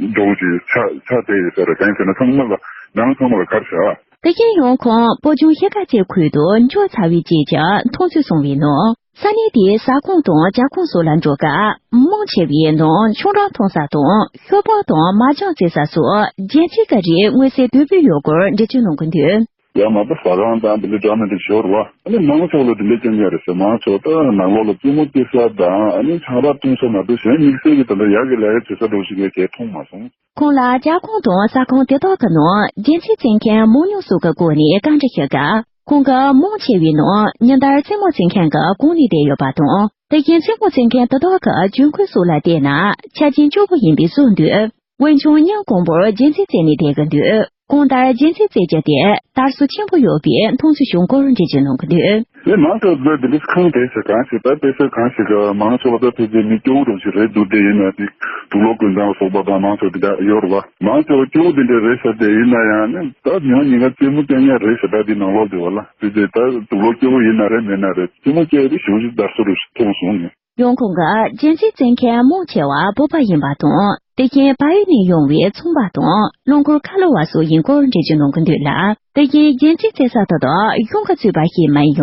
འདྲ་བོ་ཞིག་ཆགས་ཆགས་བསྡད་ཡོད་ས་རེད། གང་ཡིན་ཟེར་ན་ཚང་མ་ལ་ནང་ཚང་མ་ལ་གར་བཞག་དེ་བཞིན་ཡང་ཁོང་བོད་ལྗོངས་གཞིས་ཀ་རྩེ་ཁུལ་དུ་འབྱོར་ཚར་བའི་རྗེས་ཀྱི་མཐོང་ཚུལ་གསུངས་པའི་ནང་། ས་གནས་དེའི་ཟ་ཁང་དང་ཇ་ཁང་སོགས་ལ་འགྲོ་སྐབས་མང་ཆེ་བའི་ནང་ཆང་རག་འཐུང་ས་དང་ཤོ་སྦག་དང་མ་ཅང་རྩེ་ས་སོགས་རྒྱལ་སྤྱིའི་སྐད་རིགས་མངོན་གསལ་དོད་པོས་ཡོད་སྐོར་འགྲེལ་བརྗོད་གནང་གི་འདུག་ཡང་མ་གཏོགས་ཟ་ཁང་དང་དེ་འདྲ་འདྲ་མི་འདྲ་ཞིག་ཡོད་རེད་བ། ཨ་ནི་མང་ཚོགས་ལ་དེ་འདྲ་སྐྱོན་ཡོད་རེད་ཟེར། མང་ཚོགས་ད་ནང་ལོགས་ལ་རྩེད་མོ་རྩེ་ས་དང་ཨ་ནི་ཆང་རག་འཐུང་ས་མ་གཏོགས་གཞན་དམིགས་བསལ་གྱི་ད་ལྟ་ཡག་གི་ལས་ཀ་བྱེད་ས་འདྲ་བོ་ཞིག་ངས་གས་མཐོང་མ་སོང་། ཁོང་ལ་ཇ་ཁང་དང་ཟ་ཁང་དེ་དག་གི་ནང་རྒྱལ་སྤྱིའི་རྩེད་མཁན་མང་ཉུང་སོགས་ཀྱི་སྐོར་ནས་བཀའ་འདྲི་ཞུས་སྐབས། ཁོང་གིས་མང་ཆེ་བའི་ནང་ཉིན་ལྟར་རྩེད་མོ་རྩེ་མཁན་གྱི་གོང་ནས་བསྡད་ཡོད་པ་དང་། དེ་བཞིན་རྩེད་མོ་རྩེ་མཁན་དེ་དག་གི་ལྗོན་ཁུངས་སོགས་ལ་བལྟས་ན་ཆ་རྐྱེན་སྐྱོ་པོ་ཡིན་པའི་བཟོ་འདུག་འོན་ཀྱང་ཉིན་གང་པོར་རྒྱན་རྩེད་རྩེས་ནས་བསྡད་ཀྱི་འདུག་གང་ལྟར་རྒྱན་རྩེད་རྩེ་རྒྱུ་དེ་དར་སྲོལ་ཆེན་པོ་ཡོད་པའི་མཐོང་ཚུལ་བྱུང་སྐོར་འགྲེལ་བརྗོད་གནང་གི་འདུག་དེ་མང་ཆེ་བ་འདི་འདྲ་ཁང་དེ་ཟེར་གང་ཞིག་ད་དཔེ་ཆ་གང་ཞིག་ག་མང་ཆེ་བ་ད་ཕལ་ཆེར་མི་སྐྱོ་བོ་འདྲ་ཞིག་རེད་འདུག་དེ་ཡིན་ན་དེ་དུག་ལོག་གོན་སྟངས་སོགས་པ་དང་མང་ཆེ་བ་འདི་འདྲ་ཡོད་རེད་བ། མང་ཆེ་བ་སྐྱོ་བོ་འདི་འདྲ་རེད་ཟེར་དེ་ཡིན་ན་ཡང་ནི་ད་ཉོ་ཉིན་ག་རྩེད་མོ་རྩེ་མཁན་རེད་ཟེར་ད་འདི་ནང་ལོགས་འདི་བ་ལ་དེ་དེ་ད་དུག་ལོག་སྐྱོ་བོ་ཡིན་ན་རེད་མེད་ན་རེད་རྩེད་མོ་རྩེ་ཡ་དེ་ཞེ་པོ་ཅིག་དར་སྲོལ་རེད་མཐོང་སོང་ངས། ཡང་ཁོང་གིས་རྒྱན་རྩེད་རྩེ་མཁན་མང་ཆེ་བ་བོད་པ་ཡིན་པ་དང་། དེ་བཞིན་བལ་ཡུལ་ནས་ཡོང་བའི་ཚོང་པ་དང་རླངས་འཁོར་ཁ་ལོ་བ་སོགས་ཡིན་སྐོར་འགྲེལ་བརྗོད་གནང་གི་འདུག་ལ། དེ་བཞིན་རྒྱན་རྩེད་རྩེ་ས་དེ་དག་གཞུང་གིས་བཙུགས་པ་ཞིག་མིན་ཡང་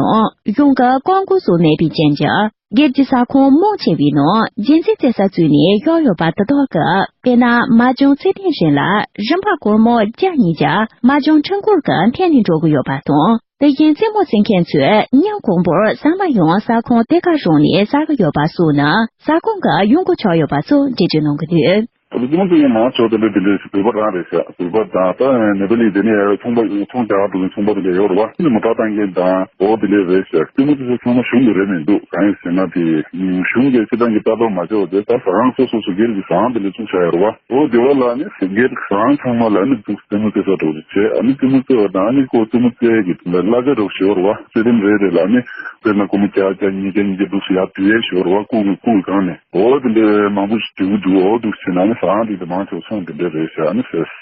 གཞུང་གི་བཀག་འགོག་སོགས་མེད་པའི་རྐྱེན་གྱིས། སྒེར་གྱི་ཟ་ཁང་མང་ཆེ་བའི་ནང་རྒྱན་རྩེད་རྩེ་ས་བཙུགས་ནས་བཞག་ཡོད་པ་དེ་དག་གིས། དཔེར་ན་མ་ཅང་རྩེད་ཐེངས་རིང་ལ་རིན་པ་སྒོར་མོ་བརྒྱ་ཉིས་བརྒྱ་མ་ཅང་ཁྲི་འགོར་གྱིས་འཐེན་ནས་འགྲོ་གི་ཡོད་པ་དང་། དེ་བཞིན་རྩེད་མོ་རྩེ་མཁན་ཚོས་ཉིན་གང་པོར་ཟ་མ་ཡང་ཟ་ཁང་དེ་གར་རོགས་ནས་ཟ་གི་ཡོད་པ་སོགས་ནི་ཟ་ཁང་གི་ཡོང་སྒོ་ཆགས་ཡོད་པ་སོགས་འགྲེལ་བརྗོད་གནང་གི་འདུག་ད་རྩེད་མོ་རྩེ་མཁན་མང་ཆེ་བ་དེ་འདྲ་དེ་འདྲ་ཞིག་བོད་པ་རང་རེད་ཤག་བོད་པ་དང་ད་ནེ་པ་ལི་དེ་ནས་ཡར་ཚོང་པ་ཚོང་རྒྱག་འགྲོ་མཁན་ཚོང་པ་དེ་འདྲ་ཡོད་རེད་བ། མོ་ཊ་བཏང་མཁན་དང་འོ་དེ་འདྲ་རེད་ཤག་རྩེད་མོ་རྩེ་ས་ཚང་མ་གཞུང་གི་རེད་མི་འདུག་གང་ཡིན་ཟེར་ན་དེ་གཞུང་གིས་སྤྱི་བཏང་གི་ལྟ་རྟོག་མ་བྱས་པ་དེ་ད་ཟ་ཁང་སོ་སོ་སོ་སྒེར་གྱི་ཟ་ཁང་དེ་འདྲ་བཙུགས་བཞག་ཡོད་རེད་བ། འོ་དེ་བ་ལ་ནི་སྒེར་གྱི་ཟ་ཁང་ཚང་མ་ལ་ནི་བཙུགས་རྩེད་མོ་རྩེ་ས་འགྲོ་རེད་བྱས། ཨ་ནི་རྩེད་མོ་རྩེ་བ་དང་ཨ་ནི་ཁོ་རྩེད་མོ་རྩེ་གི་གླ་ཆ་འགྲོ་ཞོར་བ་རྩེད་རིམ་རེ་རེ་ལ་ནི་དཔེར་ན་སྒོར་མོ་བརྒྱ་བརྒྱ་ཉིས་བརྒྱ་ཉིས་བརྒྱ་འདུག་སེ་ཡར་བསྡུ་ཡས་ཞོར་བ་སྐུ་གི་སྐུ་གི་སྒང་ནས་འོ་དེ་འདྲའི་མང་པོ་ཞིག་འགྲིག་གི་འདུག་འོ་འདུག་ཟེར་ན་ནི་ཟ་ཁང་དེ་དང་མང་ཆེ་བ་ཚང་དེ་འདྲ་རེད་ཤག་ཨ་ནི་ཟ་ཡས་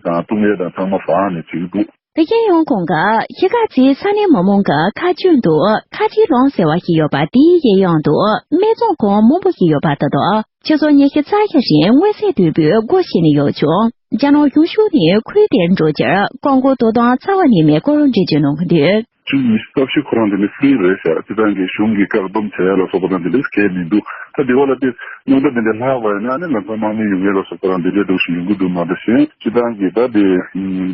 དང་བཏུང་ཡས་དང་ཚང་མ་ཟ་ཁང་ནས་བྱེད་ཀྱི་འདུག་དེ་བཞིན་ཡང་ཁོང་གིས་གཞིས་ཀ་རྩེའི་ས་གནས་མི་མང་གི་ཁ་རྒྱུན་དུ་ཁ་རྗེ་ལམ་ཟེར་བ་ཞིག་ཡོད་པ་དེའི་གཡས་གཡོན་དུ་སྨད་འཚོང་ཁང་མང་པོ་ཞིག་ཡོད་པ་དེ་དག་ཕྱི་ཚོ་ཉི་ཤུ་རྩ་བཞི་རིང་མངོན་གསལ་དོད་པོས་སྒོ་ཕྱེ་ནས་ཡོད་ཀྱང་རྒྱ་ནག་གཞུང་ཕྱོགས་ནས་ཁུལ་དེར་འགྲོ་རྒྱུར་བཀག་འགོག་དོ་དམ་རྩ་བ་ནས་མེད་སྐོར་འགྲེལ་བརྗོད་གནང་གི་འདུག་ཆུ་ཉི་ཤུ་རྩ་བཞི་ཁོ་རང་དེ་ནི་ཧྥི་རི་རེད་ཤག་སྤྱི་བཏང་གི་གཞུང་གིས་བཀག་སྡོམ་བྱས་ཡ་ལ་སོགས་པ་དང་དེ་འདྲ་གལ་མི་འདུག་ད་དེ་བ་ལ་དེ་རྙོག་དྲ་དེ་འདྲ་ལྷག་པ་ཡིན་ན་ནི་ལམ་སང་དམག་མི་ཡོང་ཡས་ལ་སོགས་པ་དང་དེ་འདྲ་འདྲ་ཞིག་ཡོང་གི་འདུག་མ་གཏོགས་གཞན་སྤྱི་བཏང་གི་ད་དེ་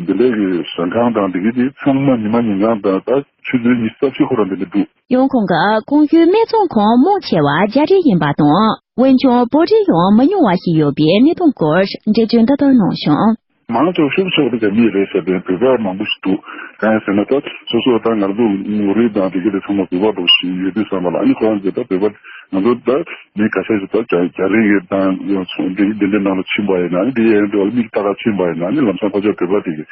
དེ་འདྲ་གི་ཟ་ཁང་དང་དེ་གི་དེ་ཚང་མ་ཉི་མ་ཉིན་གང་དང་ད་ཆུ་ཚོད་ཉི་ཤུ་རྩ་བཞི་ཁོ་རང་དེ་འདྲ་འདུག་ཡང་ཁོང་གིས་གོང་ཞུས་སྨད་འཚོང་ཁང་མང་ཆེ་བ་རྒྱ་རིགས་ཡིན་པ་དང་། འོན་ཀྱང་བོད་རིགས་ཡང་མི་ཉུང་བ་ཞིག་ཡོད་པའི་གནས་སྟངས་སྐོར་འགྲེལ་བརྗོད་འདི་ལྟར་གནང་བྱུང་། མང་ཆེ་བ་ཤོར་ཆོག་དེ་ག་མི་རེད་ཟེར་དེ་བོད་པ་མང་པོ་ཞིག་འདུག་གང་ཡིན་ཟེར་ན་ད་སོ་སོ་ད་ང་ཚོ་ནོར་རིགས་དང་དེ་ག་དེ་ཚང་མ་བོད་པ་འདྲ་ཞིག་ཡོད་དུས་ཙམ་པ་ལ་ཨ་ནི་ཁོ་རང་ཚོ་ད་བོད་པ་ང་ཚོ་ད་མི་ཁ་ཤས་ཤིག་ད་རྒྱ་རིགས་དང་དེ་འདི་འདྲ་ནང་ལ་ཕྱིན་པ་ཡིན་ན་ཨ་ནི་དེ་ཡན་དུ་མིག་ལྟ་ག་ཕྱིན་པ་ཡིན་ན་ཨ་ནི་ལམ་སང་ཁོ་ཚོ་བོད་པ་དེ་གི་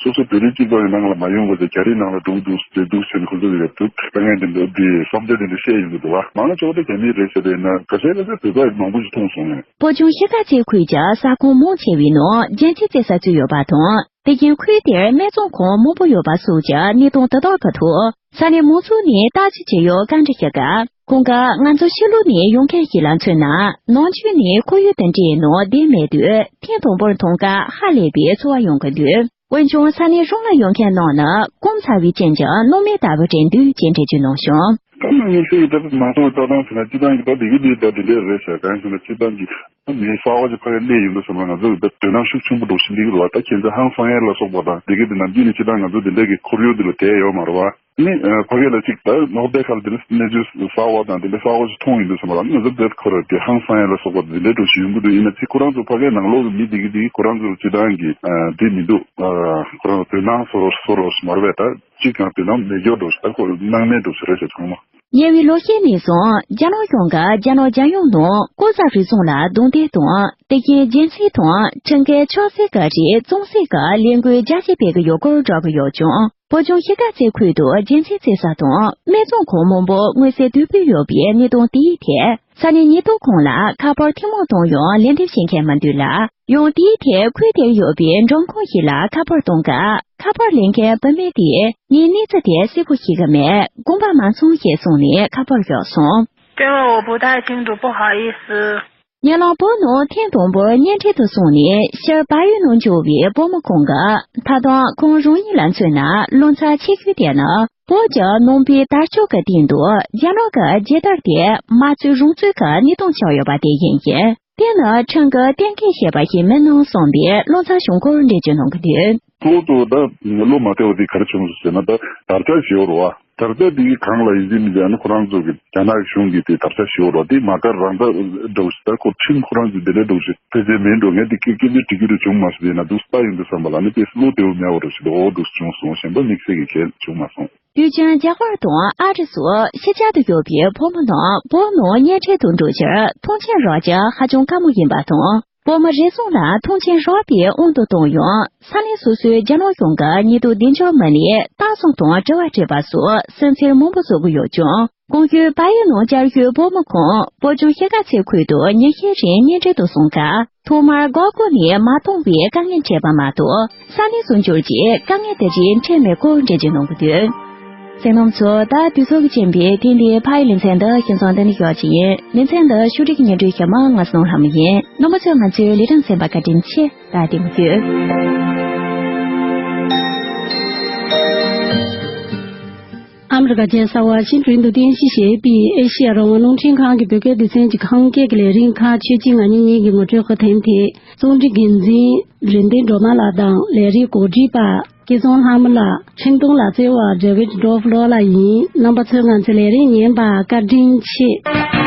སོ་སོ་བོད་རིགས་གཅིག་པ་ཡི་ནང་ལ་མ་ཡོང་བ་དེ་རྒྱ་རིགས་ནང་ལ་འགྲོ་གི་འདུག་ཟེར་འདུག་ཟེར་ནས་ཁོ་ཚོ་ཡོད་དུས་དཀའ་ངལ་འདི་འདྲ་འདི་བསམ་ཚུལ་འདི་འདྲ་བཤད་ཡོང་གི་འདུག་བ། མང་ཆེ་བ་དེ་རྒྱ་མི་རེད་ཟེར་བས་ན་ཁ་ཤས་ཁ་ཤས་བོད་པ་མང་པོ་ཞིག་མཐོང་སོང་ངས། བོད་ལྗོངས་གཞིས་ཀ་རྩེ་ཁུལ་གྱི་ཟ་ཁང་མང་ཆེ་བའི་ནང་རྒྱན་ཆ་རྩེ་ས་ཚུད་ཡོད་པ་དང་། དེ་བཞིན་ཁུལ་དེར་སྨད་འཚོང་ཁང་མང་པོ་ཡོད་པ་སོགས་ཀྱི་གནས་སྟངས་དེ་དག་གི་ཐོག་ས་གནས་མང་ཚོགས་ནས་བརྟག་དཔྱད་བྱེད་ཡོད་བཀའ་འདྲི་ཞུ་སྐབས། གོང་དཀར་ང་ཚོ་ཕྱི་ལོགས་ནས་ཡོང་མཁན་ཞིག་ལ་མཚོན་ན། ནང་ཆོས་ནས་ཁོར་ཡུག་དང་འདྲེས་ནས་བསྡད་མེད་དུས་ཐེངས་དང་པོར་མཐོང་སྐབས་ཧ་ལས་པའི་ཚོར་བ་ཡོང་གི་འདུག། འོན་ཀྱང་ས་གནས་གཞུང་ལ་ཡོང་མཁན་རྣམས་ནི་སྐོམ་ཚ་བའི་རྐྱེན་གྱིས་སྣང་མེད་ལྟ་བུ་དྲན་འདུག་ཅེས་འགྲེལ་བརྗོད་གནང་བྱུང་། ད་ནང་ཉིན་ཤས་ཀྱི་ད་མང་ཚོགས་ཀྱི་ལྟ་སྟངས་ཟེར་ན་སྤྱི་བཏང་གི་ད་འདི་གི་འདི་ད་འདི་འདྲས་རེད་ཟེར། གང་ཡིན་ཟེར་ན་སྤྱི་བཏང་གི་ད་མི་གསར་པ་ཅིག་ཕ་གིར་སླེབས་ཡོང་དུས་ཙམ་པ་ང་ཚོ་གི་ད་དོ་སྣང་ཤུགས་ཆེན་པོ་འགྲོ་བཞིན་འདུག་རེད་བ། ད་ཁྱེད་ཚོ་ཧང་སང་ཡས་ལ་སོགས་པ་དང་འདི་གི་འདི་ནམ་རྒྱུན་ནས་སྤྱི་བཏང་ང་ཚོ་འདི་འདྲས་ཀྱི་ཁོར་ཡུག་འདི་ལ་བསྡད་ཡོད་མ་རེད་བ། ནི་ཕ་གི་ལ་གཅིག་ད་ལོག་བསྡད་ཁ་ལ་དེ་ནི་གནས་ཚུལ་གསར་བ་དང་དེ་འདྲ་གསར་བ་ཞིག་མཐོང་ཡོང་དུས་ཙམ་པ་ལ་ནི་ང་ཚོ་བསྡད་ཁོ་ར་དེ་ཧང་སང་ཡ་ལ་སོགས་པ་དེ་འདྲ་འགྲོ་བཞིན་ཡོང་གི་འདུག། ཡིན་ན་ཚེ་ཁོ་རང་ཚོ་ཕ་གའི་ནང་ལོགས་ཀྱི་མི་དེ་གི་དེ་གི་ཁོ་རང་ཚོར་སྤྱི་བཏང་གི་དེ་མི་འདུག། ཁོ་རང་ཚོ་དོ་སྣང་སོ་རོ་སོ་རོ་ཞིག་མ་རེད་པས། ད་གཅིག་གང་དོ་སྣང་མེད་སྐྱོ་འགྲོ་ཞིག་ད་ཁོ་སྣང་མེད་འགྲོ་ཞིག་རེད་ཤག་ཚང་མ། ཉེ་བའི་ལོ་ཤས་ནས་བཟུང་རྒྱ་ནག་གཞུང་གིས་རྒྱ་ནག་རྒྱལ་ཡོངས་ནང་ལྐོག་ཟ་རུལ་སུངས་ལ་རྡུང་རྡེག་དང་། དེ་བཞིན་རྒྱལ་སྤྱི་དང་ཁྲིམས་འགལ་ཕྱག་འཚལ་ག་རེ་བཙོང་སའི་སྐབས་ལས་འགུལ་རྒྱ་ཆེ་སྤེལ་གྱི་ཡོད་སྐོར་བསྒྲགས་ཀྱི་ཡོད་ཀྱང་། བོད་ལྗོངས་ཤར་ཁ་རྩེ་ཁུལ་དུ་རྒྱལ་སྤྱིའི་རྩེ་ས་དང་སྨད་འཚོང་ཁང་མང་པོ་མངོན་གསལ་དོད་པོས་ཡོད་པའི་གནས་སྟངས་དེའི་ཐད། ས་གནས་ཉེན་རྟོག་ཁང་ལ་ཁ་པར་ཐེངས་མང་བཏང་ཡང་ལན་འདེབས་བྱེད་མཁན་མི་འདུག་ལ། ཡང་དེའི་ཐད་ཁུལ་དེར་ཡོད་པའི་མགྲོན་ཁང་ཞིག་ལ་ཁ་པར་བཏང་སྐབས་ཁ་པར་ལེན་མཁན་བུད་མེད་དེས་ངས་གནས་ཚུལ་དེ་གསལ་པོ་ཤེས་ཀྱི་མེད། དགོངས་པ་མ་ཚོམས་ཞེས་གསུངས་ནས་ཁ་པར་བཞག་སོང་། 给我，我不太清楚，不好意思。 ཉེ་ལམ་བོད་ནང་ཐེངས་དང་པོར་གཉེན་འཕྲད་དུ་སོང་ནས་ཕྱིར་བལ་ཡུལ་ནང་འབྱོར་བའི་བུ་མོ་ཁོང་གིས། ད་དུང་ཁོང་རང་ཉིད་ལ་མཚོན་ན་ལོ་ཙཱ་ཆེ་ཤོས་དེ་ནི་བོད་ཀྱི་ནང་པའི་དར་ལྕོག་གི་སྟེང་དུ་རྒྱ་ནག་གི་རྒྱལ་དར་དེ་མ་རྩོད་རང་རྩོད་ཀྱི་གནས་སྟངས་ཆགས་ཡོད་པ་དེ་ཡིན་ཞིང་། དེ་ནི་ཁྲིམས་ཀྱི་གཏན་འཁེལ་བྱས་པ་ཞིག་མིན་ནམ་བསམ་པའི་ལོ་ཙཱ་གཞུང་སྐོར་འགྲེལ་བརྗོད་གནང་གི་འདུག། གཙོ་བོ་ད་བློ་མ་བདེ་བ་དེ་ག་རེ་བྱུང་སོང་ཟེར་ན། ད་དར་ཆ་ཞེ་པོ་རེད་བ། དར་ཆ་དེ་གི་སྒང་ལ་ཡིན་གཅིག་མིན་གཅིག་ཨ་ནི་ཁོ་རང་ཚོ་གི་རྒྱ་ནག་གཞུང་གི་དེ་དར་ཆ་ཞེ་པོ་རེད་བ། དེ་མ་དགའ་རང་དགའ་འདྲ་བོ་ཞིག། ད་ཁོ་ཁྲིམས་ཁོ་རང་ཚོ་དེ་འདྲ་འདྲ་བོ་ཞིག་ཕལ་ཆེར་མིན་འགྲོ། ངས་དེ་སྐད་སྐད་ཆ་དྲི་རྒྱུ་རེ་བྱུང་མ་སོང་། ཡིན་ན་འདུག་ལྟ་ཡོང་དུས་ཙམ་པ་ལ་ནི་དེ་བློ་བདེ་བོ་མེད་པ་འདྲ་བོ་ཞིག་འདུག། འོ་འདུག་བྱུང་སོང་། གཞན་པ་དམིགས་བསལ་གྱི་གལ་བྱུང་མ་སོང་། དུས་རྒྱུན་རྒྱ་གར་དང་ཨ་རི་སོགས་ཕྱི་རྒྱལ་དུ་ཡོད་པའི་བུ་མོ་རྣམས་བོད་ནང་གཉེན་འཕྲད་དུ་འགྲོ་ཕྱིར་མཐོང་མཆན་རག་རྒྱུ་ཧ་ཅང་དཀའ་མོ་ཡིན་པ་དང་། བོད་མི་རེ་ཟུང་ལ་མཐོང་མཆན་རག་པའི་དབང་དུ་བཏང་ཡང་། ས་གནས་སོ་སོའི་རྒྱ་ནག་གཞུང་གི་ཉེན་རྟོག་བདེ་འཇགས་མི་སྣས་ལྟ་སྲུང་དང་དྲི་བ་དྲིས་པ་སོགས་སེམས་འཚེར་མང་པོ་བཟོ་གི་ཡོད་ཀྱང་། གོང་ཞུས་བལ་ཡུལ་ནང་བསྐྱར་བཞུད་བུ་མོ་ཁོང་བོད་ལྗོངས་ཤར་ཁ་རྩེ་ཁུལ་དུ་ཉིན་ཤས་རིང་གཉེན་འཕྲད་དུ་སོང་སྐབས། ཐོག་མར་སྒོར་སྒོར་ནས་མ་གཏོང་བའི་དཀའ་ངལ་འཕྲད་པ་མ་གཏོགས། ས་གནས་སུ་འབྱོར་རྗེས་དཀའ་ངལ་དེ་རིགས་འཕྲད་མེད་སྐོར་འགྲེལ་བརྗོད་གནང་གི་འདུག། གསན་མཁན་ཚོ། ད་དུས་ཚོད་ཀྱི་རྐྱེན་པས་ཐེངས་འདིའི་ཕ་ཡི་ལེ་ཚན་འདི་ཞིང་ཚང་འདི་ནས་ཞོག་ཅིག་ཡིན། ལེ་ཚན་འདི་ཕྱོགས་སྒྲིག་གི་སྙན་སྒྲོན་ཞུ་མ་ང་སྣང་ལྷ་མོ་ཡིན། རྣམ་པ་ཚོས་ང་ཚོའི་ལས་རིམ་གསན་པར་བཀའ་དྲིན་ཆེ། ད་ལྟ་མུ་མཐུད། ཨ་མི་རི་ཀ་རྒྱལ་ས་ཝ་ཤིང་ཊོན་དུ་རྟེན་གཞི་བྱས་པའི་ཨེ་ཤི་ཡ་རང་དབང་རླུང་འཕྲིན་ཁང་གི་བོད་སྐད་སྡེ་ཚན་གྱི་ཁམས་སྐད་ཀྱི་ལས་རིམ་ཁག་ཆོས་སྐྱིད་ང་གཉིས་གཉིས་ཀྱི་ངོ་སྤྲོད་ཁག་ཐེངས་ཐད། རྩོམ་སྒྲིག་འགན་འཛིན་རིན་ལྡན་སྒྲོལ་མ་ལགས་དང་ལས་རིམ་གོ་སྒྲིག་པ་སྐལ་བཟང་ལྷ་མོ་ལགས། འཕྲིན་གཏོང་ལག་རྩལ་བ་ཌེ་ཝིཌ་ཌོབ་ལོ་ལགས་ཡིན། རྣམ་པ་ཚོས་ང་ཚོའི་ལས་རིམ་ཉན་པར་བཀའ་དྲིན་ཆེ།